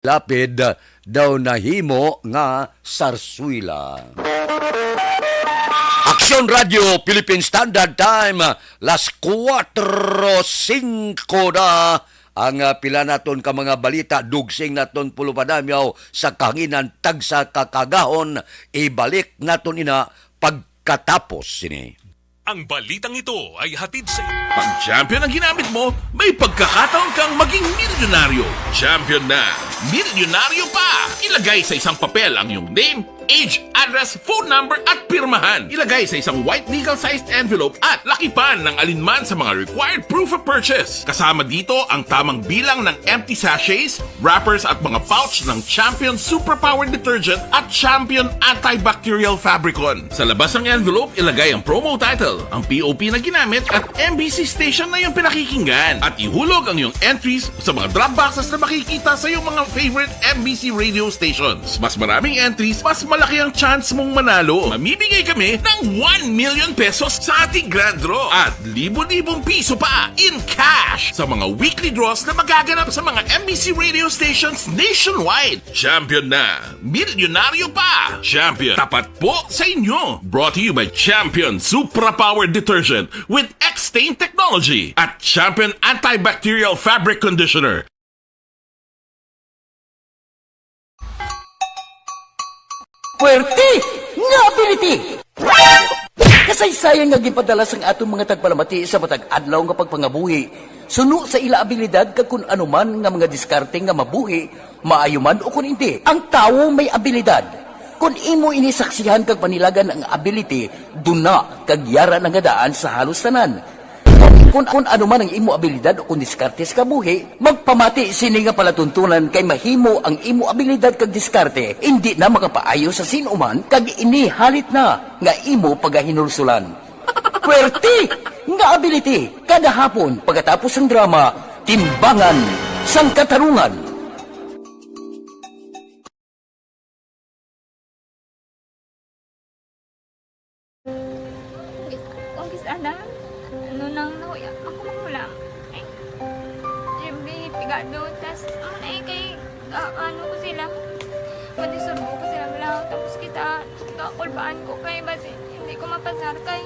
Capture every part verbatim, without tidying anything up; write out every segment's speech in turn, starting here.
Lapid daw nahimo nga sarswila. Aksyon Radio, Philippine Standard Time, las kuwatro singko na. Ang, ah, pila naton ka mga balita, dugsing naton pulo padamyaw sa kahanginan, tagsa ka kagahon, ibalik naton ina pagkatapos sini. Ang balitang ito ay hatid sa Pag Champion ang ginamit mo, may pagkakataon kang maging milyonaryo. Champion na, milyonaryo pa! Ilagay sa isang papel ang iyong name, age, address, phone number, at pirmahan. Ilagay sa isang white legal-sized envelope at lakipan ng alinman sa mga required proof of purchase. Kasama dito ang tamang bilang ng empty sachets, wrappers, at mga pouch ng Champion Superpower Detergent at Champion Antibacterial Fabricon. Sa labas ng envelope, ilagay ang promo title, ang P O P na ginamit, at M B C station na iyong pinakikinggan. At ihulog ang iyong entries sa mga drop boxes na makikita sa iyong mga favorite M B C radio stations. Mas maraming entries, mas malaki ang chance mong manalo. Mamimigay kami ng one million pesos sa ating grand draw at libo-libong piso pa in cash sa mga weekly draws na magaganap sa mga M B C radio stations nationwide. Champion na! Milyonaryo pa! Champion, tapat po sa inyo! Brought to you by Champion Supra Power Detergent with X-Stain Technology at Champion Antibacterial Fabric Conditioner. Puwerte nga ability! Kasaysayan nga ginpadala sang aton mga tagpalamati sa matag adlaw nga pagpangabuhi, suno sa ila abilidad kag kun ano man nga mga diskarte nga mabuhi, maayo man o kun indi. Ang tawo may abilidad. Kun imo ini saksihan kag panilagan ang ability, duna kag yara na nga daan sa halos tanan. Kun, kun ano man ang imo abilidad o kun diskarte sa kabuhi, magpamati sini nga palatuntunan kay mahimo ang imo abilidad kag diskarte indi na makapaayo sa sin-o man kag ini halit na nga imo pagahinulsulan. Puwerte nga ability kada hapon pagkatapos sang drama, Timbangan sang Katarungan. Kung kis-, kung kis-, ana, ano nang nahuya, ako mahulam. Ay, J B, pigado, tas, ano na eh, kay, ah, ano ko sila, pwede surbo ko sila, wala, tapos kita, kakulbaan ko kay, basi, hindi ko mapasar kay.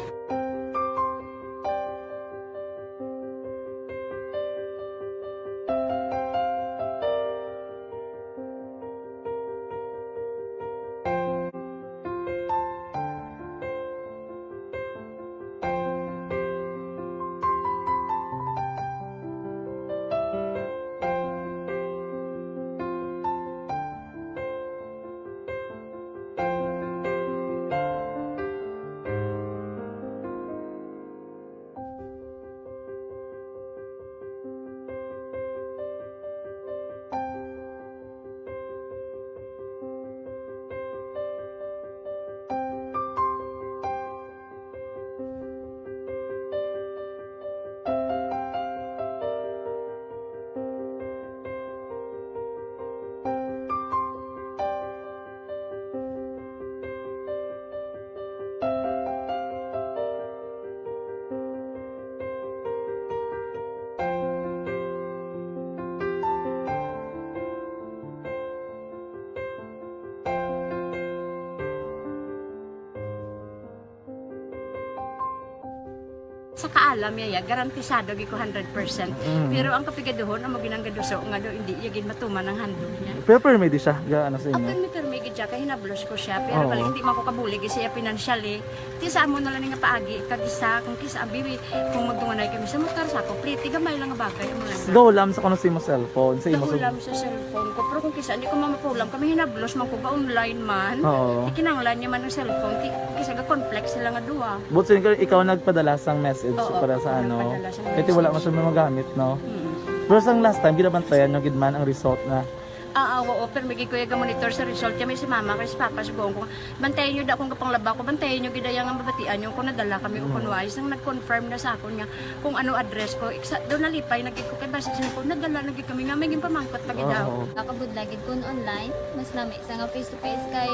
Sa kaalam niya, ya, garantisado gid ko hundred percent. Mm. Pero ang kapigaduhon, amo ginang gaduso nga do, hindi niya gid matuman ang handle niya. Pero permi di siya, ga-, ano sa imo? Permi, permi gid siya, kay hinablos ko siya. Pero Oo. bali, hindi man ko kabulig siya financially. Ti sa amo na lang nga paagi, kag isa, kung kisa, abi, kung magdunganay kami sa motor, sa ako, pliti, gamay lang nga bagay, amo lang. Gahulam sa kuno sa imo cellphone, sa imo sa Gahulam sa cellphone ko. Pero kung kisa, hindi ko mamapulam, kami hinablos man ko, ga-online man. Oo. Ikinanglan niya man ang cellphone, ti, kung kisa, ga-conflict sila nga duha. But since ikaw nagpadala sang message Oo, para sa ako ano, nagpadala sang kaya ti wala man message. siya magamit, no? Mm. Pero sang last time, ginabantayan nyo gid man ang result na. Ah, ah, oo, pero may gid ko yung monitor sa result. Kami si mama, kay si papa, si gong ko. Bantayan nyo da kung kapanglaba ko, bantayan nyo gid ang mabatian nyo kung nadala kami o Mm. kung wais. Nang nag-confirm na sa akon nga kung ano address ko, iksa, doon nalipay na gid ko kay basta siya ko, nadala na gid kami nga may ginpamangkot pa gid daw. Oo. Nakabudla gid kun online, mas nami sa nga face to face kay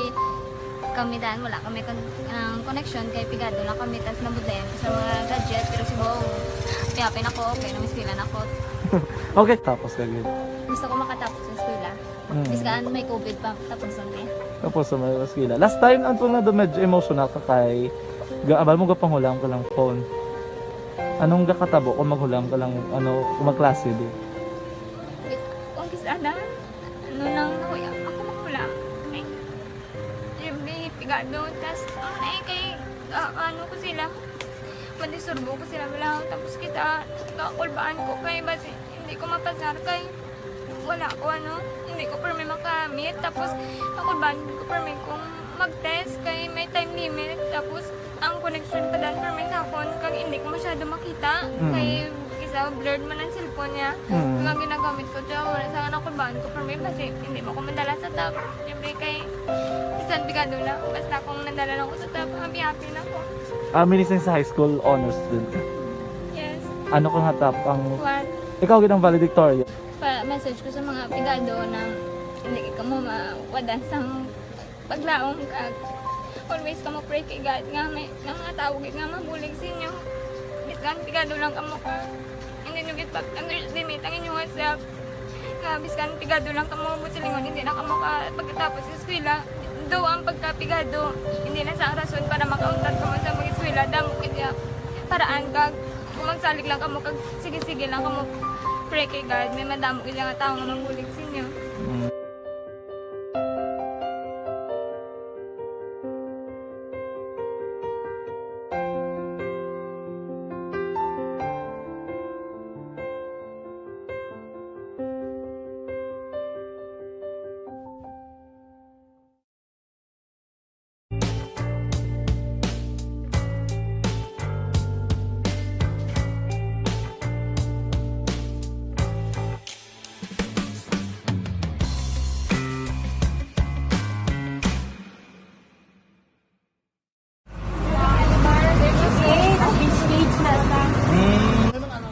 kami dan wala kami kon-, ang connection kay pigado lang kami tas nabudlayan ko sa mga gadget pero si Bong, kaya pin ako okay na eskwela na ko. Okay, tapos ka gid. Gusto ko makatapos sa eskwela. Mm. Bisan may covid pa, tapos ang eh. Tapos sa may eskwela. Last time, ang tunga do medyo emotional ka kay ga-, abal mo gapanghulam ka lang phone. Anong gakatabo kung maghulam ka lang, ano, kung magklase di? Kung kis-a na, ano nang nahuya, ako maghulam. Ay, every pigado, tas, ang ay kay, ah, ano ko sila, madisturbo ko sila, wala. Tapos kita, kakulbaan ko kay basi, hindi ko mapasar kay wala ko, ano, hindi ko permi makamit. Tapos, ako ba, hindi ko permi kung mag-test kay may time limit. Tapos, ang connection pa dan permi sa akon, kag hindi ko masyado makita. Mm. Kay, isa, blurred man ang cellphone niya. Mm. Kag ang ginagamit ko, siya, wala sa akin, ako ba, ko permi, basi, hindi mo ko madala sa top. Siyempre, kay, bisan pigado na, basta kung nadala lang ko sa top, happy-happy na ko. Ah, minising sa high school, honors student ka? Yes. Ano ka nga top ang One. Ikaw gid ang valedictorian. Pa-message ko sa mga pigado na hindi kamo mawadan sang paglaom, kag always kamo pray kay God nga may, nga mga tawo gid nga mabulig sa inyo. Bisan pigado lang kamo ka, hindi nyo gid pag-underestimate ang inyong self. Nga bisan pigado lang kamo, buot silingon, hindi na kamo ka pagkatapos sa eskwela. Though ang pagkapigado, hindi na sa rason para makauntat kamo sa mag-eskwela, damo gid ya paraan kag kung magsalig lang kamo kag sige-sige lang kamo pray kay God, may madamo gid nga tawo nga mabulig sa inyo. Mm.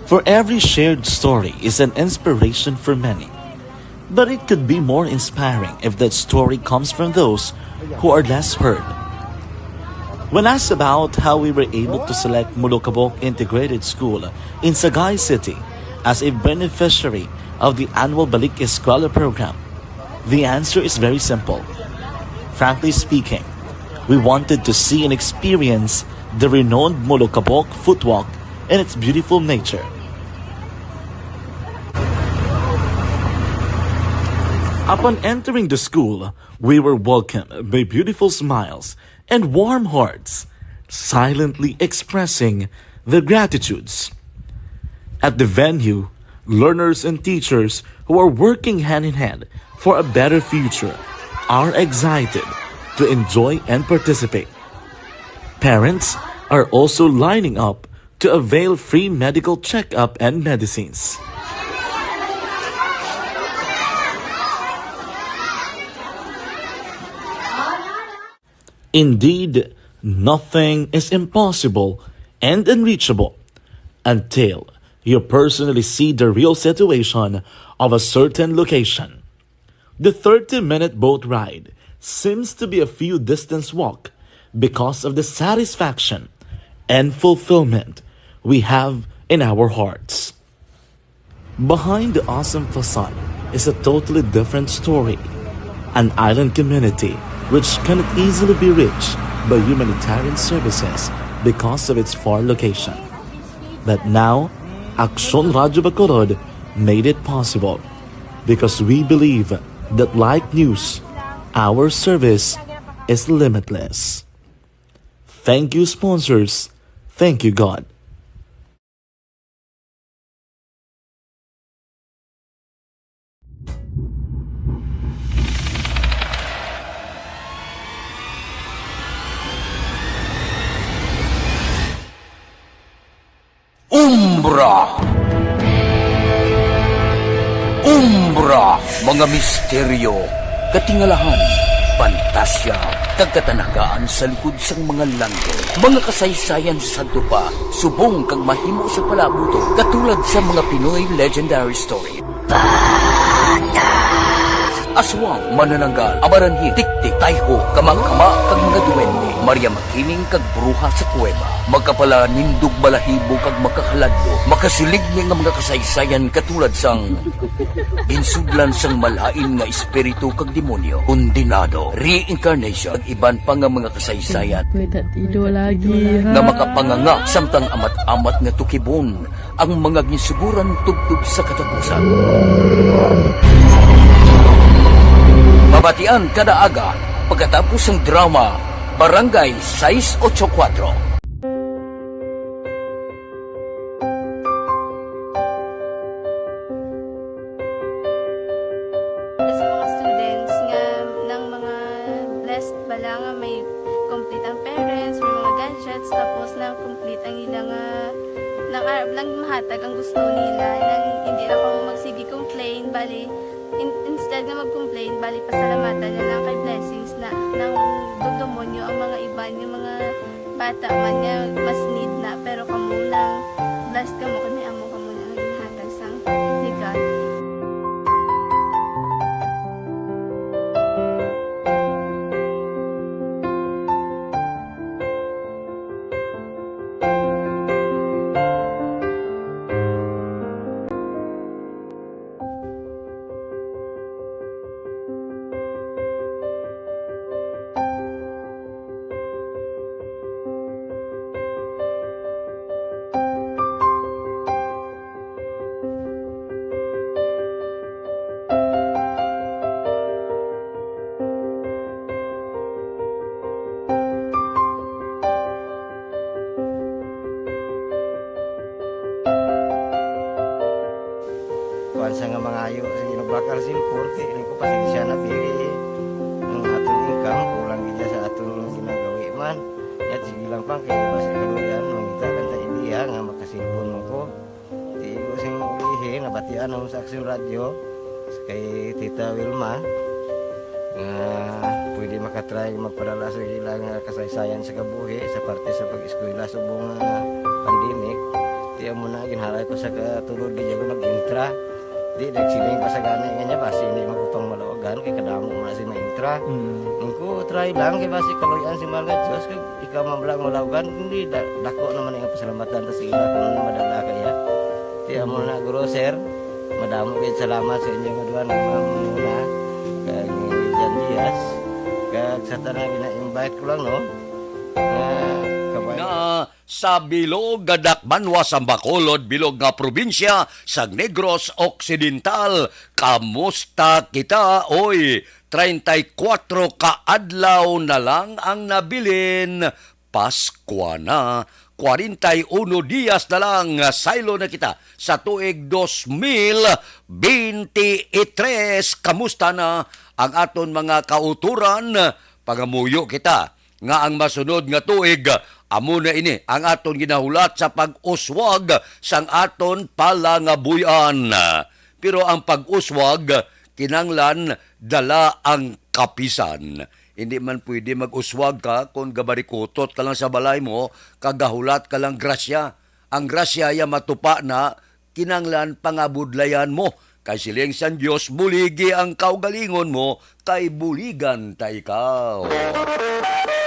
For every shared story is an inspiration for many. But it could be more inspiring if that story comes from those who are less heard. When asked about how we were able to select Molokabok Integrated School in Sagay City as a beneficiary of the annual Balik Eskwela program, the answer is very simple. Frankly speaking, we wanted to see and experience the renowned Molokabok Footwalk and its beautiful nature. Upon entering the school, we were welcomed by beautiful smiles and warm hearts, silently expressing their gratitudes. At the venue, learners and teachers who are working hand in hand for a better future are excited to enjoy and participate. Parents are also lining up to avail free medical checkup and medicines. Indeed, nothing is impossible and unreachable until you personally see the real situation of a certain location. The thirty-minute boat ride seems to be a few distance walk because of the satisfaction and fulfillment we have in our hearts. Behind the awesome facade is a totally different story. An island community which cannot easily be reached by humanitarian services because of its far location. But now, Aksyon Radyo Bacolod made it possible because we believe that like news, our service is limitless. Thank you, sponsors. Thank you, God. Umbra. Umbra, mga misteryo, katingalahan, pantasya, kag katanagaan sa likod sang mga langit. Mga kasaysayan sa sadto pa, subong kag mahimo sa palaabuton, katulad sa mga Pinoy legendary story. Bata. Aswang, manananggal, amaranhi, tiktik, tayho, kama-kama, kag mga duwende, Maria Makiling kag bruha sa kuweba, makapalanindog balahibo kag makahaladlo, makasiligni nga mga kasaysayan katulad sang ginsudlan sang malain nga espiritu kag demonyo, kondenado, reincarnation, kag iban pa nga mga kasaysayan May tatido lagi, nga ha? makapanganga samtang amat-amat nga tukibon ang mga ginsuguran tubtob sa katapusan. Mabatian kada aga pagkatapos sang drama Barangay sais ocho kuwatro. Sa mga students nga, nang mga blessed bala nga may complete ang parents, may mga gadgets, tapos na complete ang ila nga, nang arab lang mahatag ang gusto nila, nang hindi na kamo magsige complain, bali, in-, instead nga mag-complain, bali, pasalamatan na lang kay blessings na, nang dugdumon nyo ang mga iban, yung mga bata man nga mas need na, pero kamo lang, blessed kamo kay may amo kamo na nga ginhatag sang regalo. Kuwan sa nga mangayo, sige, nagbakal sa cellphone, kay ini ko pasensya na, biri. Ang aton income, kulang gid sa aton ginagawi man. Yat, sige lang, pang, kay basi kaluyan, mangita lang ta idea nga makasilpon mo ko. Di ko sing ulihi, nabatian ako sa Action Radio, kay Tita Wilma, nga pwede makatry magpadala sa ilang, ah, kasaysayan sa kabuhi sa parte sa pag-eskwela subong nga pandemic. Di amo na, ginhalay ko sa katulod, di ako nag-intra. Di, nagsiling pa sa gani nga niya, basi hindi man ko pang malawagan, kay kadamo man si ma-intra. Mm. Ang ko, try lang, kay basi kaluyan si mga Diyos, kay ikaw man lang malawagan, hindi, da-, dako naman ang pasalamatan ta sa ila kung ano madala kaya. Di amo na, guro, sir, madamo kayo salamat sa inyong aduan, ng mga muna, kag ni Jan Diaz, kag sa tanan gina-invite ko lang, no? Nga, kabay- Nga sa bilog nga dakbanwa sa Bacolod, bilog nga probinsya sa Negros Occidental. Kamusta kita, oy? Treinta y cuatro ka adlaw na lang ang nabilin. Paskwa na. Kwarenta y uno dias na lang nga saylo na kita sa tuig dos mil bente y tres. Kamusta na ang aton mga kauturan? Pangamuyo kita nga ang masunod nga tuig, amo na ini ang aton ginahulat sa pag-uswag sang aton palangabuy-an. Pero ang pag-uswag kinahanglan dala ang kapisan. Hindi man pwede mag-uswag ka kung gabarikutot ka lang sa balay mo, kag gahulat ka lang grasya. Ang grasya ya matupa na, kinahanglan pangabudlayan mo. Kay siling sang Dios, "Buligi ang kaugalingon mo, kay buligan ta ikaw."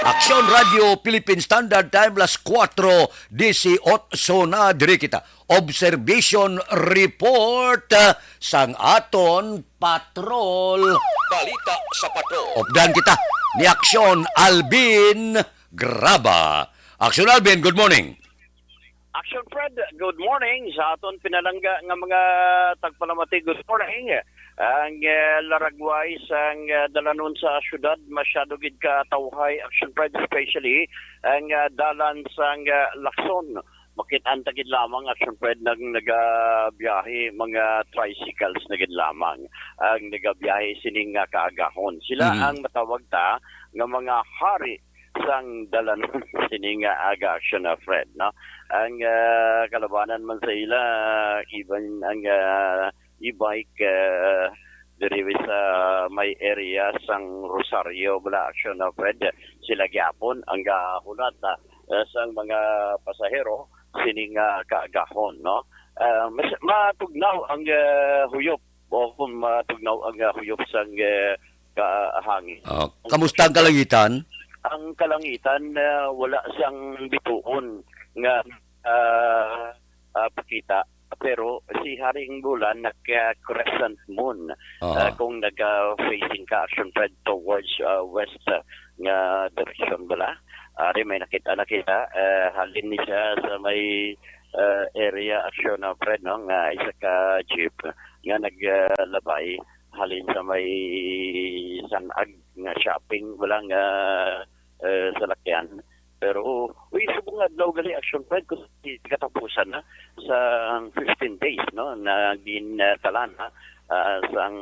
Aksyon Radio Philippine Standard Time, las kuwatro disiotso na, diri kita. Observation report, ah, sang aton patrol. Balita sa patrol. Updan kita ni Aksyon Alvin Graba. Aksyon Alvin, good morning. Action Fred, good morning sa aton pinalangga nga mga tagpalamati. Good morning. Ang, eh, laragway sang, eh, dalanon sa syudad, masyado gid ka tawhay, Action Fred, especially ang, eh, dalan sang, eh, Lacson. Makit-an ta gid lamang, Action Fred, nang nagabiyahe, mga tricycles na gid lamang ang nagabiyahe sining nga kaagahon. Sila Mhm. ang matawag ta nga mga hari sang dalanon sining nga aga, Action, ah, Fred, no? Ang, ah, kalabanan man sa ila, even ang, ah, e-bike, ah, diri sa may area sang Rosario, bala, Action, ah, Fred, sila gyapon ang gahulat, ah, sang mga pasahero sining, ah, kaagahon, no? Ah, mas, matugnaw ang, ah, huyop o kung matugnaw ang, ah, huyop sang, eh, kahangin. Oh, kamusta ang kalangitan? Ang kalangitan, ah, wala sang bituon nga, ah, ah, pakita. Pero si Haring Bulan nagka-crescent moon. Oo. Ah, kung naga-facing ka, Action Fred, towards, ah, west, ah, nga direction bala. Ari, may nakita na kita. Ah, halin ni siya sa may, ah, area, Action, ah, Fred, no, nga isa ka jeep nga naglabay halin sa may San-ag nga shopping, wala nga, eh, salakyan. Pero, uy, subong nga adlaw gali, Action Fred, kung si katapusan na sa fifteen days, no, na gin, ah, tala na, ah, sang,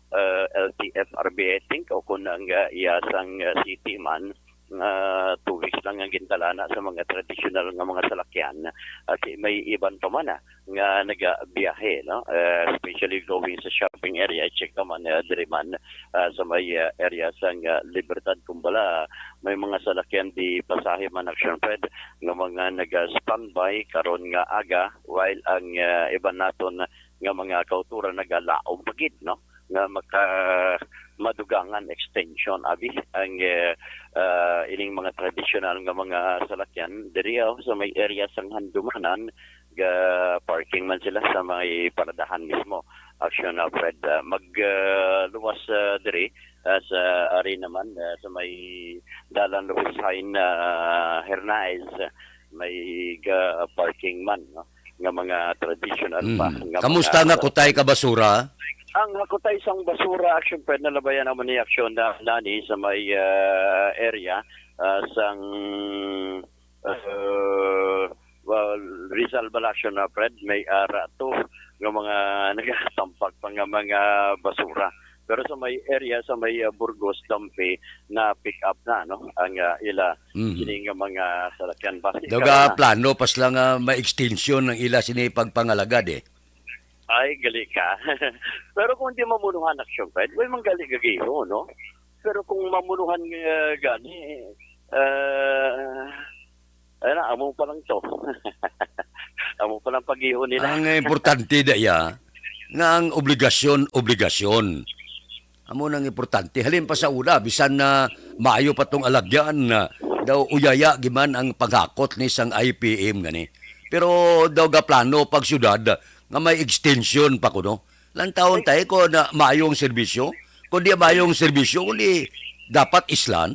ah, L T F R B, I think, o kung ang, ah, iya sang, ah, city man, ah, two weeks lang ang gintala na sa mga traditional nga mga salakyan. At may iban pa man, ah, nga nagabiyahe, no? Ah, especially going sa shopping area, i-check naman, ah, diri man, ah, sa may, ah, area sang, ah, Libertad, kumbala, may mga salakyan di pasahe man, Action Fred, nga mga naga-standby karon nga aga, while ang, ah, iban naton nga mga kauturan nagalaom pa gid, no? Nga maka madugangan extension abi ang, eh, ah, ining mga traditional nga mga salakyan diri, oh, sa may area sang Handumanan, ga parking man sila sa may paradahan mismo. Action, ah, Fred, ah, mag, ah, luwas, ah, diri, ah, sa ari naman, ah, sa may dalan Lopez Hine, ah, Hernaez, may ga parking man, no, nga mga traditional pa Mhm. nga Kamusta mga nga kutay ka basura? Ang kutay sang basura, Action Fred, nalabayan naman ni Action na nani sa may, ah, area, ah, sang, ah, well, Rizal Balacio na, Fred, may ara to nga mga nagatampak pa nga mga basura. Pero sa may area, sa may, ah, Burgos, Dampi, na pick up na, no, ang, ah, ila Mhm. sini nga mga salakyan. Basi Daw karon ga na. Plano pas lang, ah, may extension ng ila sini pagpangalagad, eh. Ay, gali ka. Pero kung di mamunuhan, Action Fred, way man gali gagiro, no? Pero kung mamunuhan, ah, gani, ah, ay na, amo pa lang to. Amo pa lang pag-iho nila. Ang importante da iya, nga ang obligasyon, obligasyon. Amo nang importante. Halin pa sa una, bisan na maayo pa tong alagyan, na daw uyaya giman ang paghakot ni sang I P M gani. Pero daw ga plano pag syudad nga may extension pa kuno. Lantawon tayo ko na maayo ang serbisyo. Kung di maayo ang serbisyo, kung di dapat islan.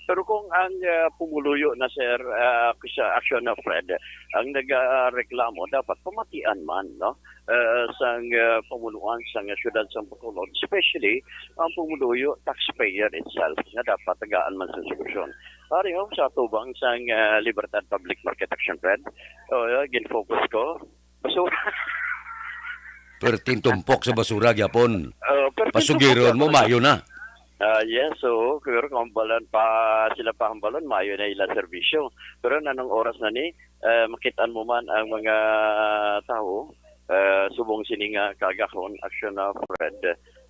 Pero kung ang, ah, pumuluyo na, sir, ah, sa aksyon na, Fred, ang nagareklamo, dapat pamatian man, no? Ah, sang, ah, pamuluan sang siyudad sang Bacolod, especially ang pumuluyo, taxpayer itself, nga dapat tagaan man sa solusyon. Pareho sa atubang sang, ah, Libertad Public Market Action, Fred, oh, ah, gin-focus ko, basura. Perting tumpok sa basura gyapon. Oh, perting tumpok sa basura. Pasugiron mo, mayo na. Ah, yes, so, pero kung hambalan pa, sila pa hambalan, mayo na ila serbisyo. Pero nanong oras na ni, eh, makitaan mo man ang mga tao, eh, subong sini nga kaagahon, aksyon na, Fred,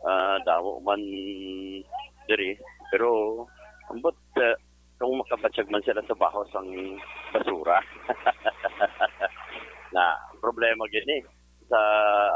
ah, damo man diri. Pero, ambot, eh, kung makabatyag man sila sa bahos ang basura. Na, ang problema gini sa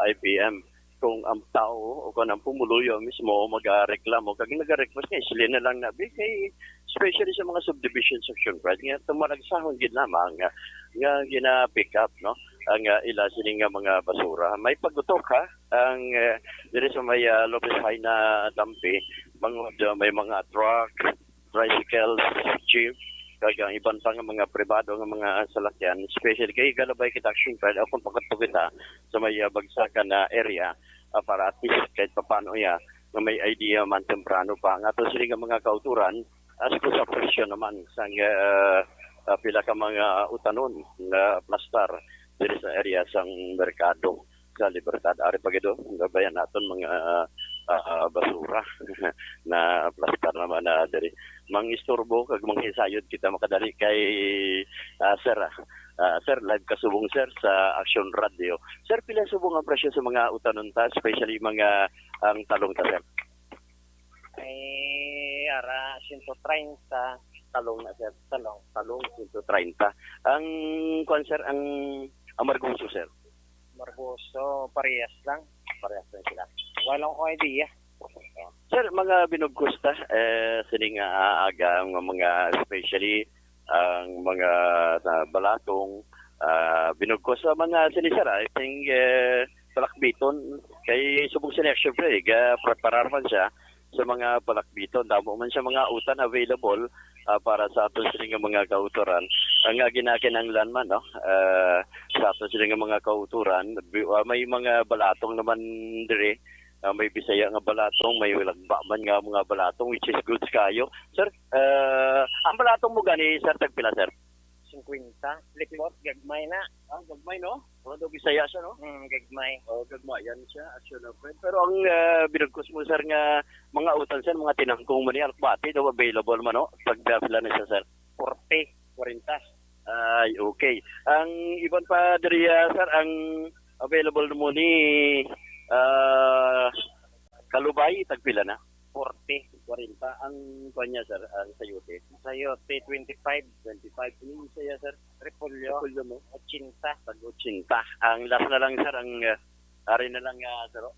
I P M, kung ang tao o kung ang pumuluyo mismo magareklamo, kag nagarequest nga, isli na lang na, bi, kay, especially sa mga subdivision section, right, nga tumalagsahon gid lamang nga, nga gina-pick up, no, ang, ah, ila sini nga mga basura. May pagutok, ha, ang, eh, diri sa may, ah, Lopez High na Dampi, bangod, ah, may mga truck, tricycles, jeep, kag ang iban pa nga mga pribado nga mga salakyan, especially kay galabay kita, Action Fred, o kung pakadto kita sa may, ah, bagsakan na area, ah, para at least kahit papano, ya, nga may idea man temprano pa. Ang ato sini nga mga kauturan, as ko sa presyo naman, sang, ah, ah, pila ka mga utanon nga plastar diri sa area sang merkado sa Libertad. Ari pa gid, oh, gabayan naton mga, ah, basura na plastar naman na diri. Mangistorbo kag manghisayod kita makadali kay, ah, sir, ah. Ah, sir, live ka subong, sir, sa Action Radio. Sir, pila subong ang presyo sa mga utanon ta, especially mga, ang talong ta, sir? Ay, ara, siyento treinta. Talong na, sir. Talong. Talong, siyento treinta. Ang, kuwan, sir, ang amargoso, sir? Amargoso, parehas lang. Parehas na sila. Wala ko idea. Sir, mga binugkos ta, eh, sining, ah, aga ang mga, especially ang mga, ah, balatong, ah, binugkos sa mga sini, sir, I think, eh, palakbiton. Kay subong sini, syempre, eh, ga-, preparar man siya sa mga palakbiton. Damo man siya mga utan available, ah, para sa aton sini nga mga kautoran. Ang, ah, ginakinahanglan man, no? Ah, sa aton sini nga mga kautoran, bi-, ah, may mga balatong naman dire. Ah, may Bisaya nga balatong, may lagba man nga mga balatong, which is goods kayo. Sir, ah, ang balatong mo gani, sir, tagpila, sir? Singkwenta. Likot, gagmay na. Ah, gagmay, no? Oh, daw Bisaya siya, no? Hmm, gagmay. Oh, gagmay yan siya, actually, friend. Pero ang, ah, binugkos mo, sir, nga mga utan, sir, mga tinangkong mo ni alkbati, daw available man, no? Pagpila na siya, sir? Forty. Kwarenta. Ay, okay. Ang iban pa diri, ah, sir, ang available mo ni, ah, Kalubay, tagpila na? Forty. Kwarenta. Ang kuwan niya, sir, ang sayote? Sayote, twenty-five. Twenty-five. Ano yung saya, sir? Repolyo. Repolyo mo? Ochenta. Tag ochenta. Ang last na lang, sir, ang, ah, ari na lang, ah, sir, oh.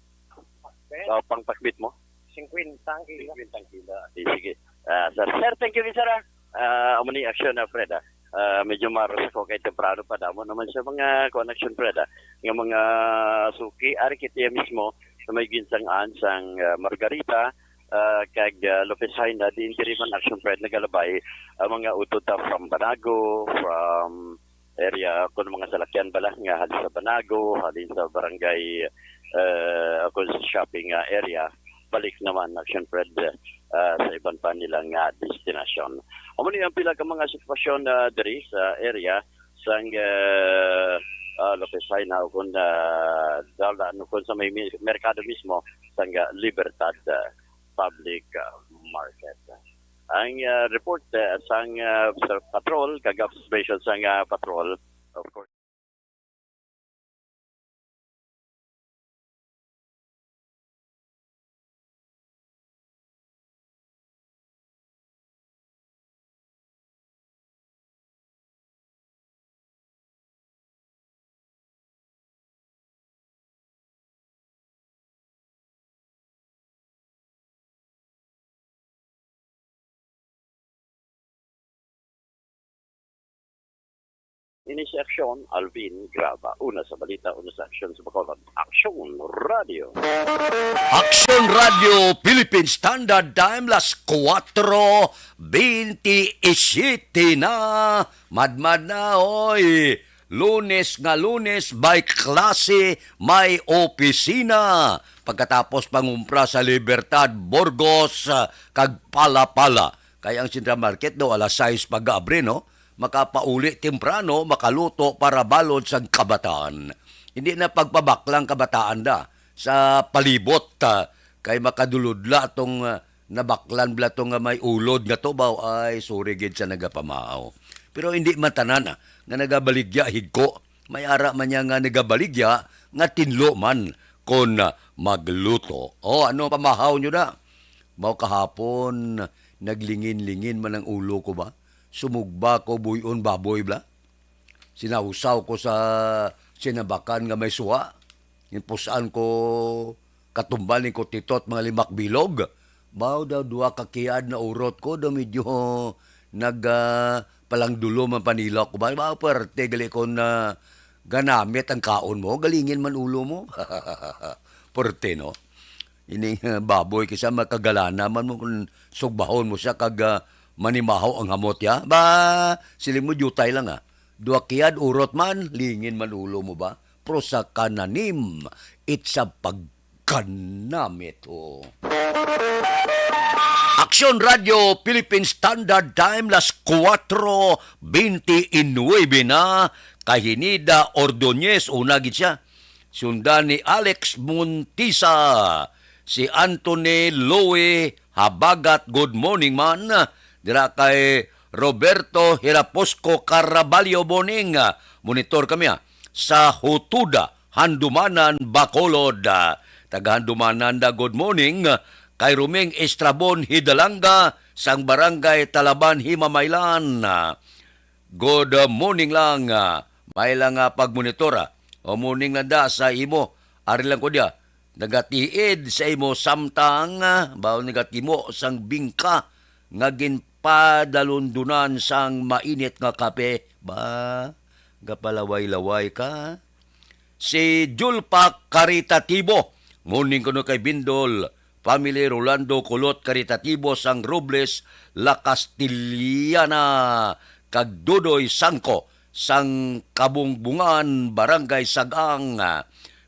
Pakbit? Oh, pang pakbit mo? Singkwenta ang kilo. Singkwenta ang kilo. Di, sige. Ah, sir, sir, thank you, sir, ah. Ah, amo ni action na, Fred, ah. Ah, medyo maros ako kay temprano pa, damo naman sa mga connection, Fred, ah. Nga mga suki, ari kit iya mismo, sa may ginsang-an sang, ah, Margarita, ah, kag, ah, Lopez Jaena, diin diri man action, Fred, nagalabay ang mga utod ta from Banago, from area, kung mga salakyan bala nga halin sa Banago, halin sa barangay, ah, kung sa shopping, ah, area, balik naman action, Fred, ah, sa iban pa nilang, ah, destinasyon. Amo ni ang pila ka mga sitwasyon, ah, diri sa area sang, ah, ah, Lopez Jaena, kung, ah, dala, ano, kung sa may mi-, merkado mismo, sang, ah, Libertad, ah, Public, ah, Market. Ang, ah, report, ah, sang, ah, sa patrol, kag observation sang, ah, patrol, of course. Ini si Aksyon, Alvin Graba. Una sa balita, una sa aksyon sa Bacolod. Aksyon Radio. Aksyon Radio Philippine Standard Time, las kuwatro bentisiete na. Madmad na, oy. Lunes nga Lunes, may klase, may opisina. Pagkatapos pangumpra sa Libertad, Burgos, ah, kag Palapala. Kay ang Central Market daw alas sais pag-abri, no? Makapauli temprano, makaluto para balod sang kabataan. Hindi na pagpabaklang kabataan da sa palibot, ah, kay makaduludla tong, ah, nabaklan bala to nga may ulod nga tubaw. Ay, sorry gid sa nagapamahaw. Pero hindi man tanan, ah, nga nagabaligya higko. May ara man niya nga nagabaligya nga tinlo man kon, ah, magluto. O, ano pamahaw nyo na? Mao kahapon, naglingin-lingin man ang ulo ko ba? Sumugba ko, buy-on baboy bala. Sinawsaw ko sa sinabakan nga may suha. Ginpusan ko katumbal ni Kutito at mga limak bilog. Baw daw duha ka kiad na urot ko, daw medyo nag, ah, palangdulo man panila ko ba? Baw perte gali ko na ganamit ang kaon mo, galingin man ulo mo. Perte, no? Ining, ah, baboy, kisa makagalana man mo kung sugbahon mo siya kag, ah, manimahaw ang hamot ya. Ba, siling mo, diutay lang, ah. Duha kiad, urot man, lingin man ulo mo ba? Pero sa kananim, it's a pagkanamit, oh. Aksyon Radio Philippine Standard Time, las kuwatro bente y nuebe na, kay Hinida Ordonez, una gid siya. Sundan ni Alex Montisa, si Anthony Louie Habagat, good morning man. Dira kay Roberto Hiraposco Caraballo, morning. Monitor kami, ah, sa Hutuda, Handumanan, Bacolod. Taga Handumanan da, good morning. Kay Roming Estrabon Hidalanga, sang Barangay Talaban, Himamaylan. Good morning lang, ah, may lang, ah, pagmonitor, ah. O, morning lang da sa imo. Ari lang ko diya. nagatiid sa imo samtang, ah, baw nagatimo sang bingka nga ginpadalundunan sang mainit nga kape. Ba, gapalaway-laway ka? Si Julpa Caritativo, morning kuno kay Bindol family, Rolando Kulot Caritativo sang Robles, La Castellana, kag Dudoy Sangko sang Kabungbungan, Barangay Sagang,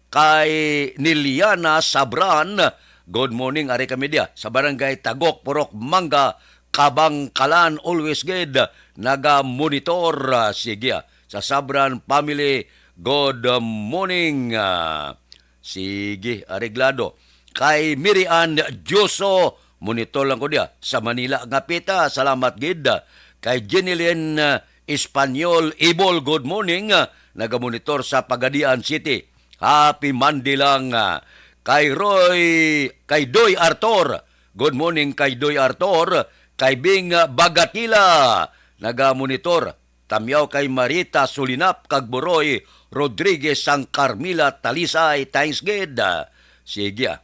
kay Niliana Sabran, good morning, ari kami dia sa Barangay Tagok, Purok Mangga, Kabangkalan, always gid naga-monitor, ah, sige, ah, sa Sabran family, good morning, ah, sige, areglado. Kay Mirian Dioso, monitor lang ko diya sa Manila nga pita, salamat gid. Kay Jenilyn, ah, Espanyol Ibol, good morning, ah, naga-monitor sa Pagadian City. Happy Monday lang, ah, kay Roy, kay Doy Arthur. Good morning kay Doy Arthur, kay Bing, ah, Bagatila, naga-monitor. Tamyaw kay Marita Sulinap kag Boroy Rodriguez sang Carmila Talisay, thanks gid. Ah, sige, ah.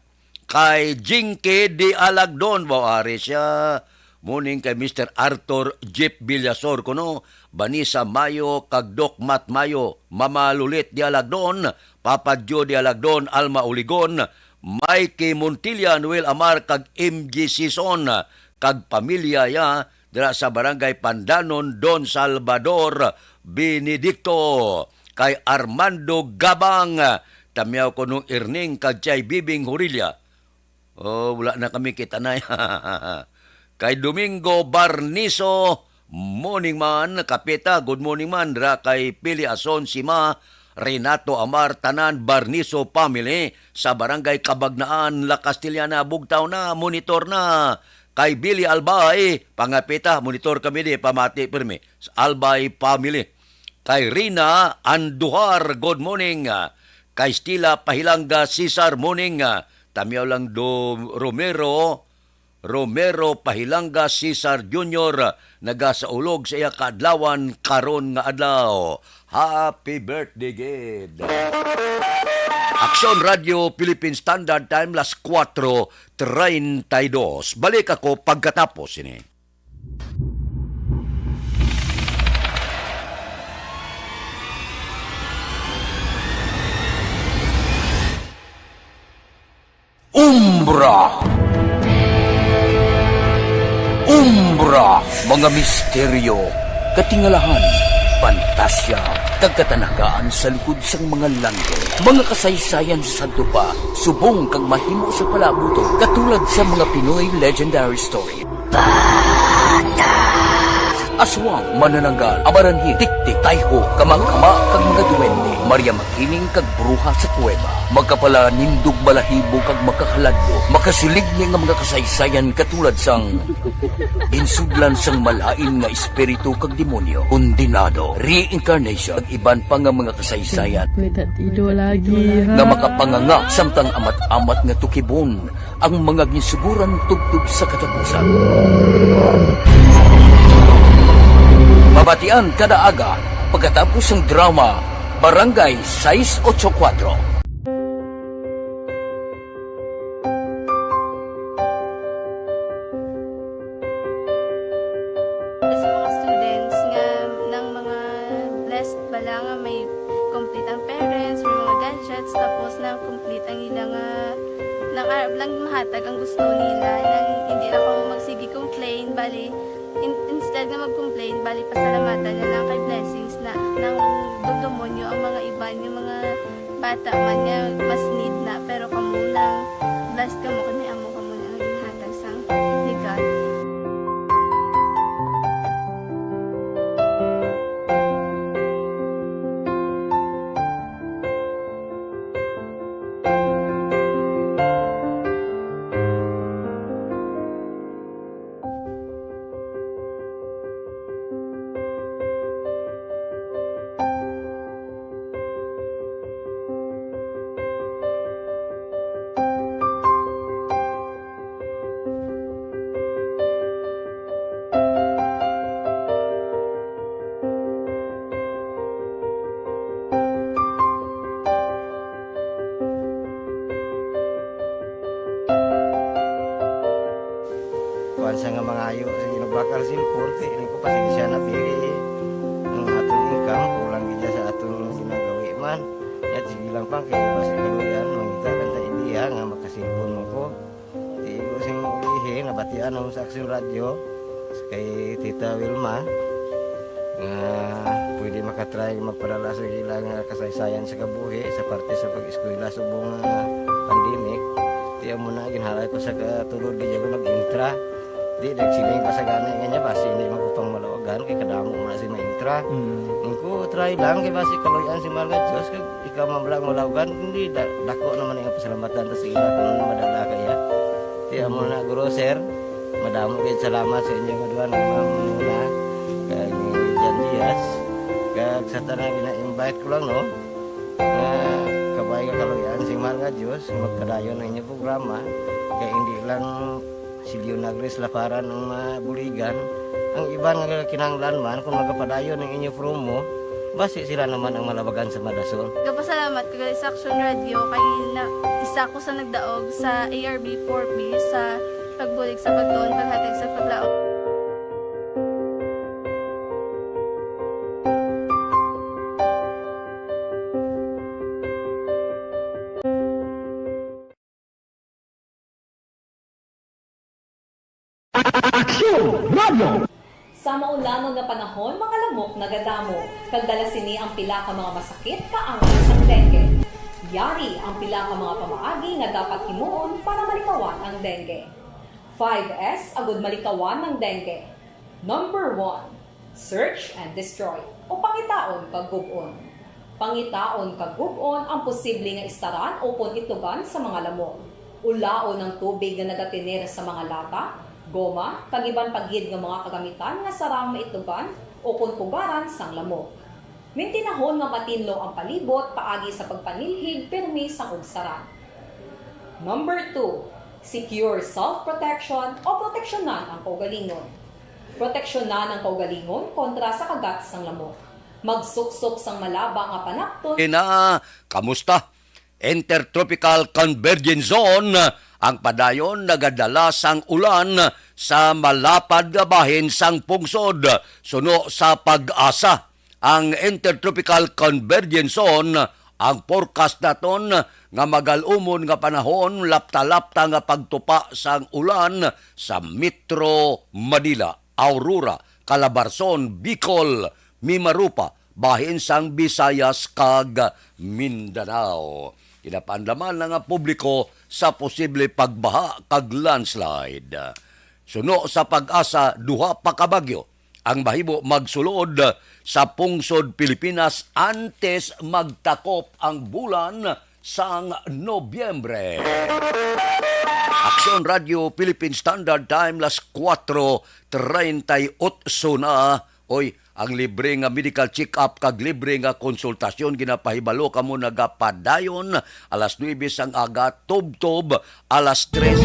Kay Jinky di Alagdon, baw ari siya. Morning kay Mister Arthur Jeep Villasor kuno, Vanessa Mayo kag Doc Matt Mayo, Mama Lulit di Alagdon, Papa Joe di Alagdon, Alma Uligon, Mikey Montilla, Noel Amar kag M G Sison kag pamilya ya dira sa Barangay Pandanon, Don Salvador Benedicto, kay Armando Gabang, tamyaw ko nung Erning kag Chay Bibing Horilla. Oh, wala na kami kita na. Kay Domingo Barniso, morning man, Kapita, good morning man, ra kay Pili Ason, Sima, Renato Amar, tanan, Barniso family, sa Barangay Kabagnaan, La Castellana, Bugtaw na, monitor na. Kay Billy Albay, pangapita, monitor kami di, pamati, pirmi. Sa Albay family. Kay Rina Andujar, good morning. Kay Stila Pahilanga, Cesar, morning. Tamyaw lang do Romero, Romero Pahilanga, Cesar Junior, nagasaulog sa iya kaadlawan karon nga adlaw. Happy birthday, gid. Aksyon Radio Philippine Standard Time, las kuwatro treinta y dos. Balik ako pagkatapos ini. Umbra. Umbra, mga misteryo, katingalahan, pantasya, kag katanagaan sa likod sang mga langit. Mga kasaysayan sa sadto pa, subong kag mahimo sa palaabuton, katulad sa mga Pinoy legendary story. Aswang, manananggal, amaranhit, tiktik, tayho, kamangkama, kag mga duwende, Maria Makiling kag bruha sa kuweba, makapalanindog balahibo kag makakaladlok, makasiligni nga mga kasaysayan katulad sang ginsudlan sang malain nga espiritu kag demonyo, kondenado, reincarnation, kag iban pa nga mga kasaysayan May tatido lagi, ha? nga makapanganga samtang amat-amat nga tukibon ang mga ginsuguran tubtob sa katapusan. Mabatian kada aga pagkatapos sang drama Barangay sais ocho kuwatro. Sa mga students nga nang mga blessed bala nga may complete ang parents, may mga gadgets, tapos na complete ang ila nga nang arab lang mahatag ang gusto nila, nang hindi na kamo magsige complain, bali in, instead nga mag-complain, bali pasalamatan na lang kay blessings na nang dugdumon nyo ang mga iban, yung mga bata man nga mas need na, pero kamo lang blessed kamo kay may amo kamo na nga ginhatag sang ni God. Kuwan sa nga mangayo, sige, nagbakal cellphone, kay ini ko, pasensya na, pili ang aton income, kulang gid sa aton ginagawi man. Yat, sige lang, pang, kay basi kaluyan, mangita lang ta idea nga makasilpon mo ko. Di ko sing ihi, nabatian ako sa Action Radio, kay Tita Wilma, nga pwede makatry magpadala sa ilang kasaysayan sa kabuhi sa parte sa pag-eskwela subong nga pandemic. Di amo na, ginhalay ko sa katulod, di ako nag-intra. Di, nagsiling pa sa gani nga niya, basi hindi man ko pang malawagan, kay kadamo man si maintra. Mm. Ang ko, try lang, kay basi kaluyan si Mahal nga Diyos, kag ikaw man lang malawagan, hindi, da-, dako naman ang pasalamatan ta sa ila kung ano madala kaya. Di amo na, guro, sir, madamo kayo salamat sa inyo nga duha, ni Ma'am Muna, kag ni Jan Diaz, kag sa tanan gina-invite ko lang, no? Nga kabay nga kaluyan si Mahal nga Diyos, magpadayon ang inyong programa, kay hindi lang si Leonagris Laparan ang mabuligan, ang iban nga kinahanglan man, kung magapadayon ang inyo promo, basi sila naman ang malabagan sa madason. Gapasalamat ko gali sa Action Radio kay na isa ko sa nagdaog sa A R B four B sa pagbulig sa pagtuon, paghatag sa paglaom. Aksyon Radio. Sa maulanon nga panahon, mga lamok nagadamo, kag dala sini ang pila ka mga masakit nga angas sang dengue. Yari ang pila ka mga pamaagi nga dapat himuon para malikawan ang dengue. Five S agud malikawan ang dengue. Number one, search and destroy, o pangitaon kag gub-on. Pangitaon kag gub-on ang posible nga istaran ukon itlugan sa mga lamok. Ulaon ang tubig nga nagatener sa mga lata, goma, kag iban pa gid nga mga kagamitan nga sarang maitlugan ukon pugaran sang lamok. Mintinahon nga matinlo ang palibot paagi sa pagpanilhig pirmi sang ugsaran. Number two, secure self-protection o proteksyonan ang kaugalingon. Proteksyonan ang kaugalingon kontra sa kagat sang lamok. Magsuksok sang malaba nga panapton. Ina, kamusta? Intertropical Convergence Zone ang padayon nagadala sang ulan sa malapad nga bahin sang pungsod, suno sa PAGASA. Ang Intertropical Convergence Zone, ang forecast naton nga magal-umon nga panahon, lapta-lapta nga pagtupa sang ulan sa Metro Manila, Aurora, Calabarzon, Bicol, Mimaropa, bahin sang Visayas kag Mindanao. Ginapaandaman na nga publiko sa posible pagbaha kag landslide. Suno sa PAGASA, duha pa ka bagyo ang mahimo magsulod sa pungsod Pilipinas antes magtakop ang bulan sang Nobyembre. Aksyon Radio Philippine Standard Time, las kuwatro treinta y ocho na. Oy, ang libre nga medical check-up kag libre nga konsultasyon ginapahibalo kamo nagapadayon alas nuebe sang aga, tubtob alas tres.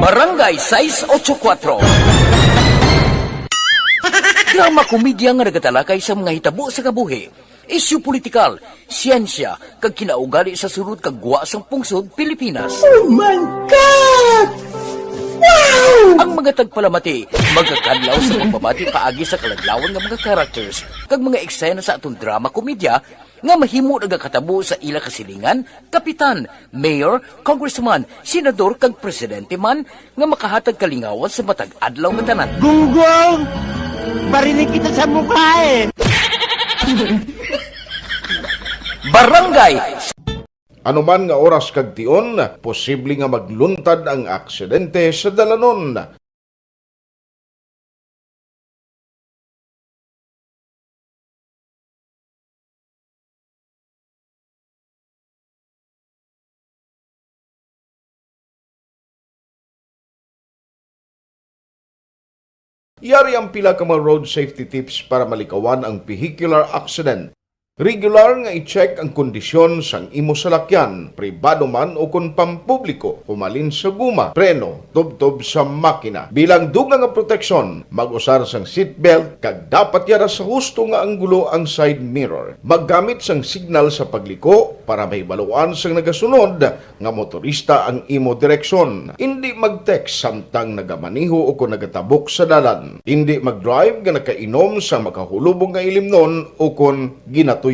Barangay sais ocho kuwatro. Drama komedya nga nagatalakay sa mga hitabo sa kabuhi, isyu politikal, siyensya, kag kinaugali sa sulod kag gwa sang pungsod Pilipinas. Oh my God! Wow! Ang mga tagpalamati magakadlaw sa pagbabati paagi sa kaladlawan nga mga characters kag mga eksena sa aton drama komedya nga mahimo nagakatabo sa ila kasilingan, kapitan, mayor, congressman, senador, kag presidente man nga makahatag kalingawan sa matag adlaw nga tanan. Gunggong! Barinig kita sa mukha eh! Barangay. Anuman nga oras kag tion, posible nga magluntad ang aksidente sa dalanon. Yari ang pila ka mga road safety tips para malikawan ang vehicular accident. Regular nga i-check ang kondisyon sang imo salakyan, pribado man o kon pampubliko, humalin sa guma, preno, tubtob sa makina. Bilang dugang nga proteksyon, mag-usar sang seatbelt kag dapat yara sa husto nga anggulo ang side mirror. Maggamit sang signal sa pagliko para mahibaluan sang nagasunod nga motorista ang imo direksyon. Indi mag-text samtang nagamaneho o kon nagatabok sa dalan. Indi mag-drive nga nakainom sa makahulubong nga ilimnon o kon ginatuyo.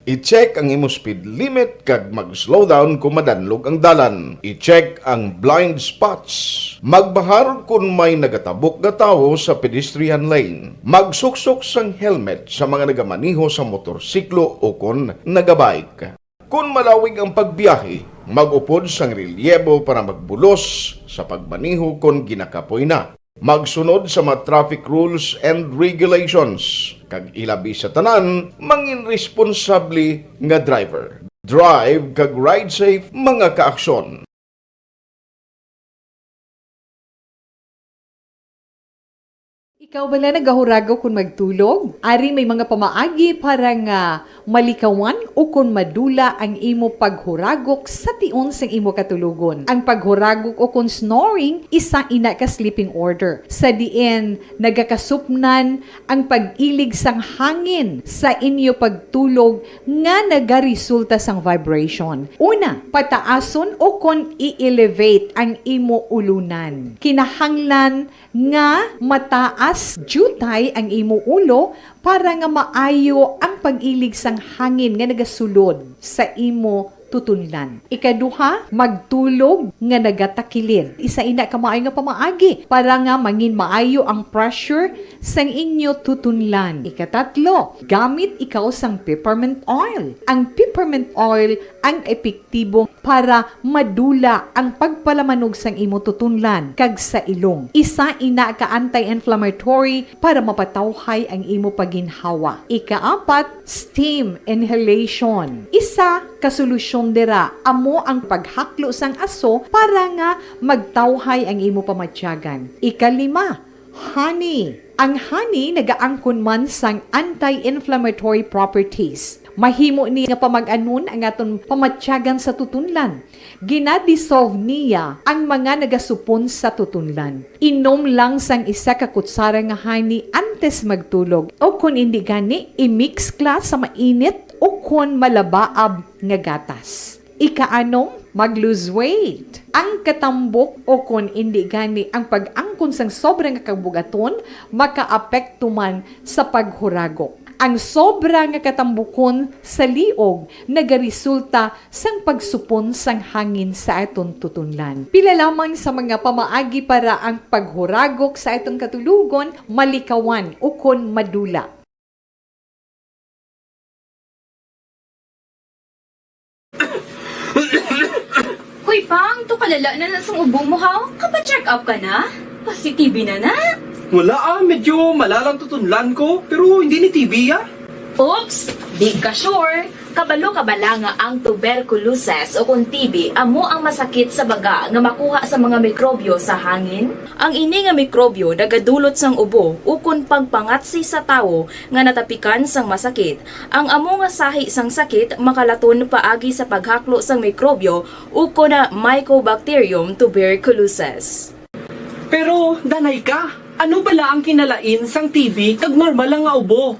I-check ang imo speed limit kag mag-slow down kon madanlog ang dalan. I-check ang blind spots. Magbahar kon may nagatabok nga tawo sa pedestrian lane. Magsuksok sang helmet sa mga nagamaneho sa motorsiklo o kon nagabike. Kon malawig ang pagbiyahe, mag-upod sang relyebo para magbulos sa pagmaneho kon ginakapoy na. Magsunod sa mga traffic rules and regulations, kag ilabi sa tanan, mangin responsable nga driver. Drive kag ride safe, mga kaaksyon. Ikaw bala nagahuragok kon magtulog? Ari may mga pamaagi para nga malikawan o kon madula ang imo paghuragok sa tion sang imo katulogon. Ang paghuragok o kon snoring, isa ina ka sleeping order, sa diin nagakasupnan ang pag-ilig sang hangin sa inyo pagtulog nga nagaresulta sang vibration. Una, pataason o kon i-elevate ang imo ulunan. Kinahanglan nga mataas diutay ang imo ulo para nga maayo ang pag-ilig sang hangin nga nagasulod sa imo tutunlan. Ikaduha, magtulog nga nagatakilid. Isa ina ka maayo nga pamaagi para nga mangin maayo ang pressure sang inyo tutunlan. Ikatatlo, gamit ikaw sang peppermint oil. Ang peppermint oil ang epektibo para madula ang pagpalamanog sang imo tutunlan kag sa ilong. Isa ina ka anti-inflammatory para mapatawhay ang imo pagginhawa. Ikaapat, steam inhalation. Isa ka solusyon dira amo ang paghaklo sang aso para nga magtawhay ang imo pamatyagan. Ikalima, honey. Ang honey nagaangkon man sang anti-inflammatory properties. Mahimo ni nga pamag-anon ang aton pamatyagan sa tutunlan. Gina-dissolve niya ang mga nagasupon sa tutunlan. Inom lang sang isa ka kutsara nga honey antes magtulog, o kon indi gani, i-mix kla sa mainit o kon malabaab nga gatas. Ikaanom, mag-lose weight. Ang katambok o kon indi gani ang pag-angkon sang sobra nga kabugaton makaapekto man sa paghuragok. Ang sobra nga katambukon sa liog nagaresulta sang pagsupon sang hangin sa aton tutunlan. Pila lamang sa mga pamaagi para ang paghuragok sa aton katulogon malikawan ukon madula. Hoy, Pang, to kalala na na sang ubo mo, ha? Kapa-check up ka na? Pasi-T B na na? Wala, ah, medyo malalang tutunlan ko, pero hindi ni T B, ah. Oops! Di ka sure? Kabalo ka bala nga ang tuberculosis o kon T B amo ang masakit sa baga nga makuha sa mga mikrobyo sa hangin? Ang ini nga mikrobyo nagadulot sang ubo ukon pagpangatsi sa tawo nga natapikan sang masakit. Ang amo nga sahi sang sakit makalaton paagi sa paghaklo sang mikrobyo ukon Mycobacterium tuberculosis. Pero, danay ka, ano bala ang kinalain sang T B kag normal lang nga ubo?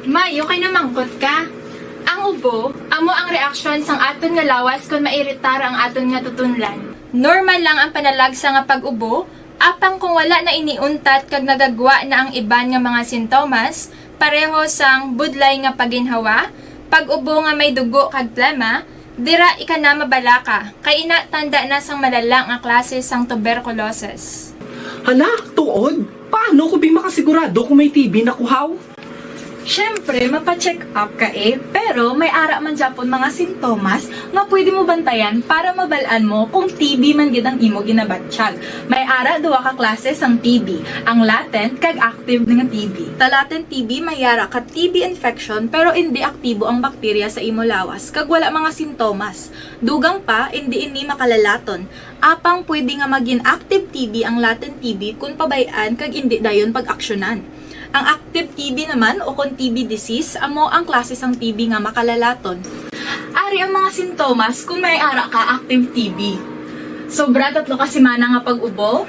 May, okay na mangkot ka. Ang ubo, amo ang reaksyon sang aton nga lawas kon mairitar ang aton nga tutunlan. Normal lang ang panalagsa nga pag-ubo, apang kung wala na ini untat kag nagagwa na ang iban nga mga sintomas, pareho sang budlay nga paginhawa, pag-ubo nga may dugo kag plema, dira ika na mabalaka, kay ina tanda na sang malala nga klase sang tuberculosis. Hala, tuod? Paano ko bi makasigurado kung may T B na ko, haw? Syempre, mapa-check up ka, eh, pero may ara man gyapon mga sintomas nga pwede mo bantayan para mabal-an mo kung T B man gid ang imo ginabatyag. May ara duha ka klase sang T B, ang latent kag active nga T B. Sa latent T B, may ara ka T B infection pero indi aktibo ang bakterya sa imo lawas kag wala mga sintomas. Dugang pa, indi ini makalalaton. Apang pwede nga magin active T B ang latent T B kon pabay-an kag indi dayon pag-aksyonan. Ang active T B naman, o kon T B disease, amo ang klase sang T B nga makalalaton. Ari ang mga sintomas kung may ara ka active T B. Sobra tatlo ka semana nga pag-ubo.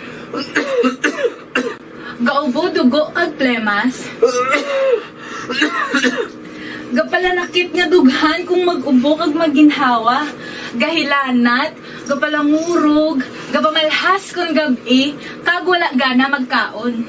Gaubo dugo kag plemas. Gapalanakit nga dughan kung mag-ubo kag magginhawa. Gahilanat, gapalangurog, gapamalhas kon gab-i, kag wala gana magkaon.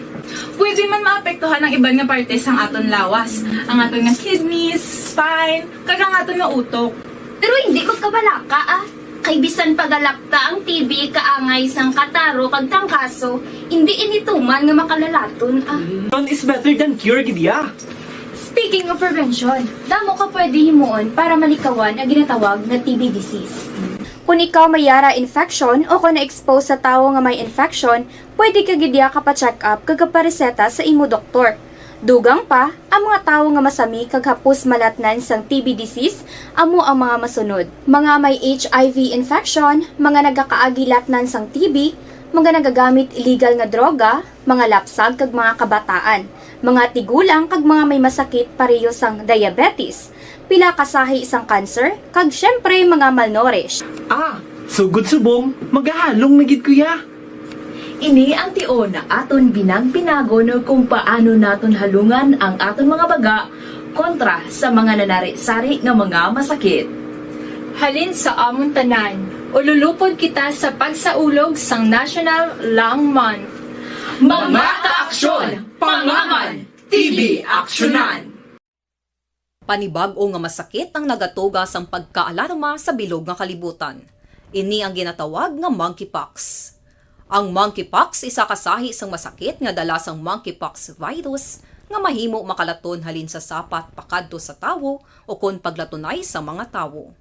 Pwede man maapektuhan ang iban nga parte sang aton lawas, ang aton nga kidneys, spine, kag ang aton nga utok. Pero hindi magkabalaka, ah. Kay bisan pa galapta ang T B kaangay sang kataro kag trangkaso, hindi ini tuman nga makalalaton, ah. Prevention is better than cure, gid ya. Speaking of prevention, damo ka pwede himuon para malikawan ang ginatawag nga T B disease. Kung ikaw may yara infection o kung na-expose sa tawo nga may infection, pwede ka gid ya kapa-check up kag kapareseta sa imo doktor. Dugang pa, ang mga tawo nga masami kag hapos malatnan sang T B disease amo ang mga masunod: mga may H I V infection, mga nagakaagi latnan sang T B, mga nagagamit illegal nga droga, mga lapsag kag mga kabataan, mga tigulang kag mga may masakit pareho sang diabetes, pila ka sahi sang cancer, kag siyempre mga malnourished. Ah, sugod subong, magahalong na gid ko ya. Ini ang tion nga aton binag-binagon kung paano naton halungan ang aton mga baga kontra sa mga nanari-sari nga mga masakit. Halin sa amon tanan, ululupod kita sa pagsaulog sang National Lung Month. Mga kaaksyon, pangaman, T B aksyonan! Panibag-o nga masakit ang nagatuga sang pagkaalarma sa bilog nga kalibutan. Ini ang ginatawag nga monkeypox. Ang monkeypox isa ka sahi sang masakit nga dala sang monkeypox virus nga mahimo makalaton halin sa sapat pakadto sa tawo ukon paglatunay sa mga tawo.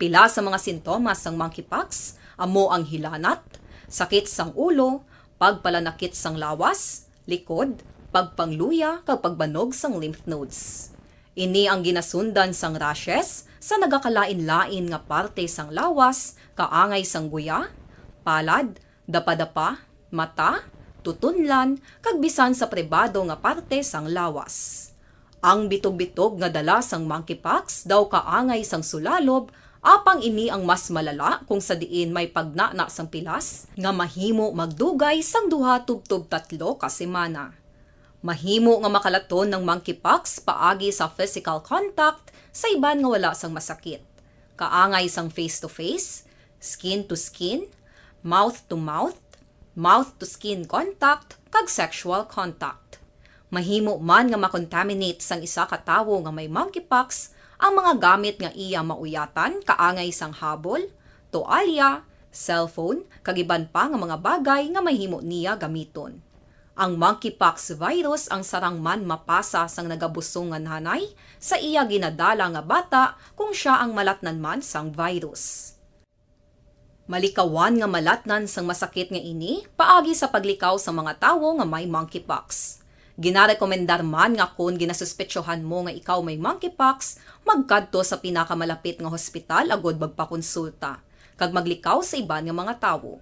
Pila sa mga sintomas sang monkeypox amo ang hilanat, sakit sang ulo, pagpalanakit sang lawas, likod, pagpangluya, kag pagbanog sang lymph nodes. Ini ang ginasundan sang rashes sa nagakalain-lain nga parte sang lawas, kaangay sang guya, palad, dapadapa, mata, tutunlan, kag bisan sa pribado nga parte sang lawas. Ang bitog-bitog nga dala sang monkeypox daw kaangay sang sulalob, apang ini ang mas malala kung sa diin may pagnana sang pilas nga mahimo magdugay sang duha tubtob tatlo ka semana. Mahimo nga makalaton ang monkeypox paagi sa physical contact sa iban nga wala sang masakit, kaangay sang face-to-face, skin-to-skin, mouth-to-mouth, mouth-to-skin contact, kag sexual contact. Mahimo man nga makontaminate sang isa ka tawo nga may monkeypox ang mga gamit nga iya mauyatan, kaangay sang habol, toalya, cellphone, kag iban pa nga mga bagay nga mahimo niya gamiton. Ang monkeypox virus ang sarang man mapasa sang nagabusong nga nanay sa iya ginadala nga bata kung sia ang malatnan man sang virus. Malikawan nga malatnan sang masakit nga ini paagi sa paglikaw sa mga tawo nga may monkeypox. Ginarekomendar man nga kon ginasuspetsohan mo nga ikaw may monkeypox, magkadto sa pinakamalapit nga hospital agud magpakonsulta kag maglikaw sa iban nga mga tawo.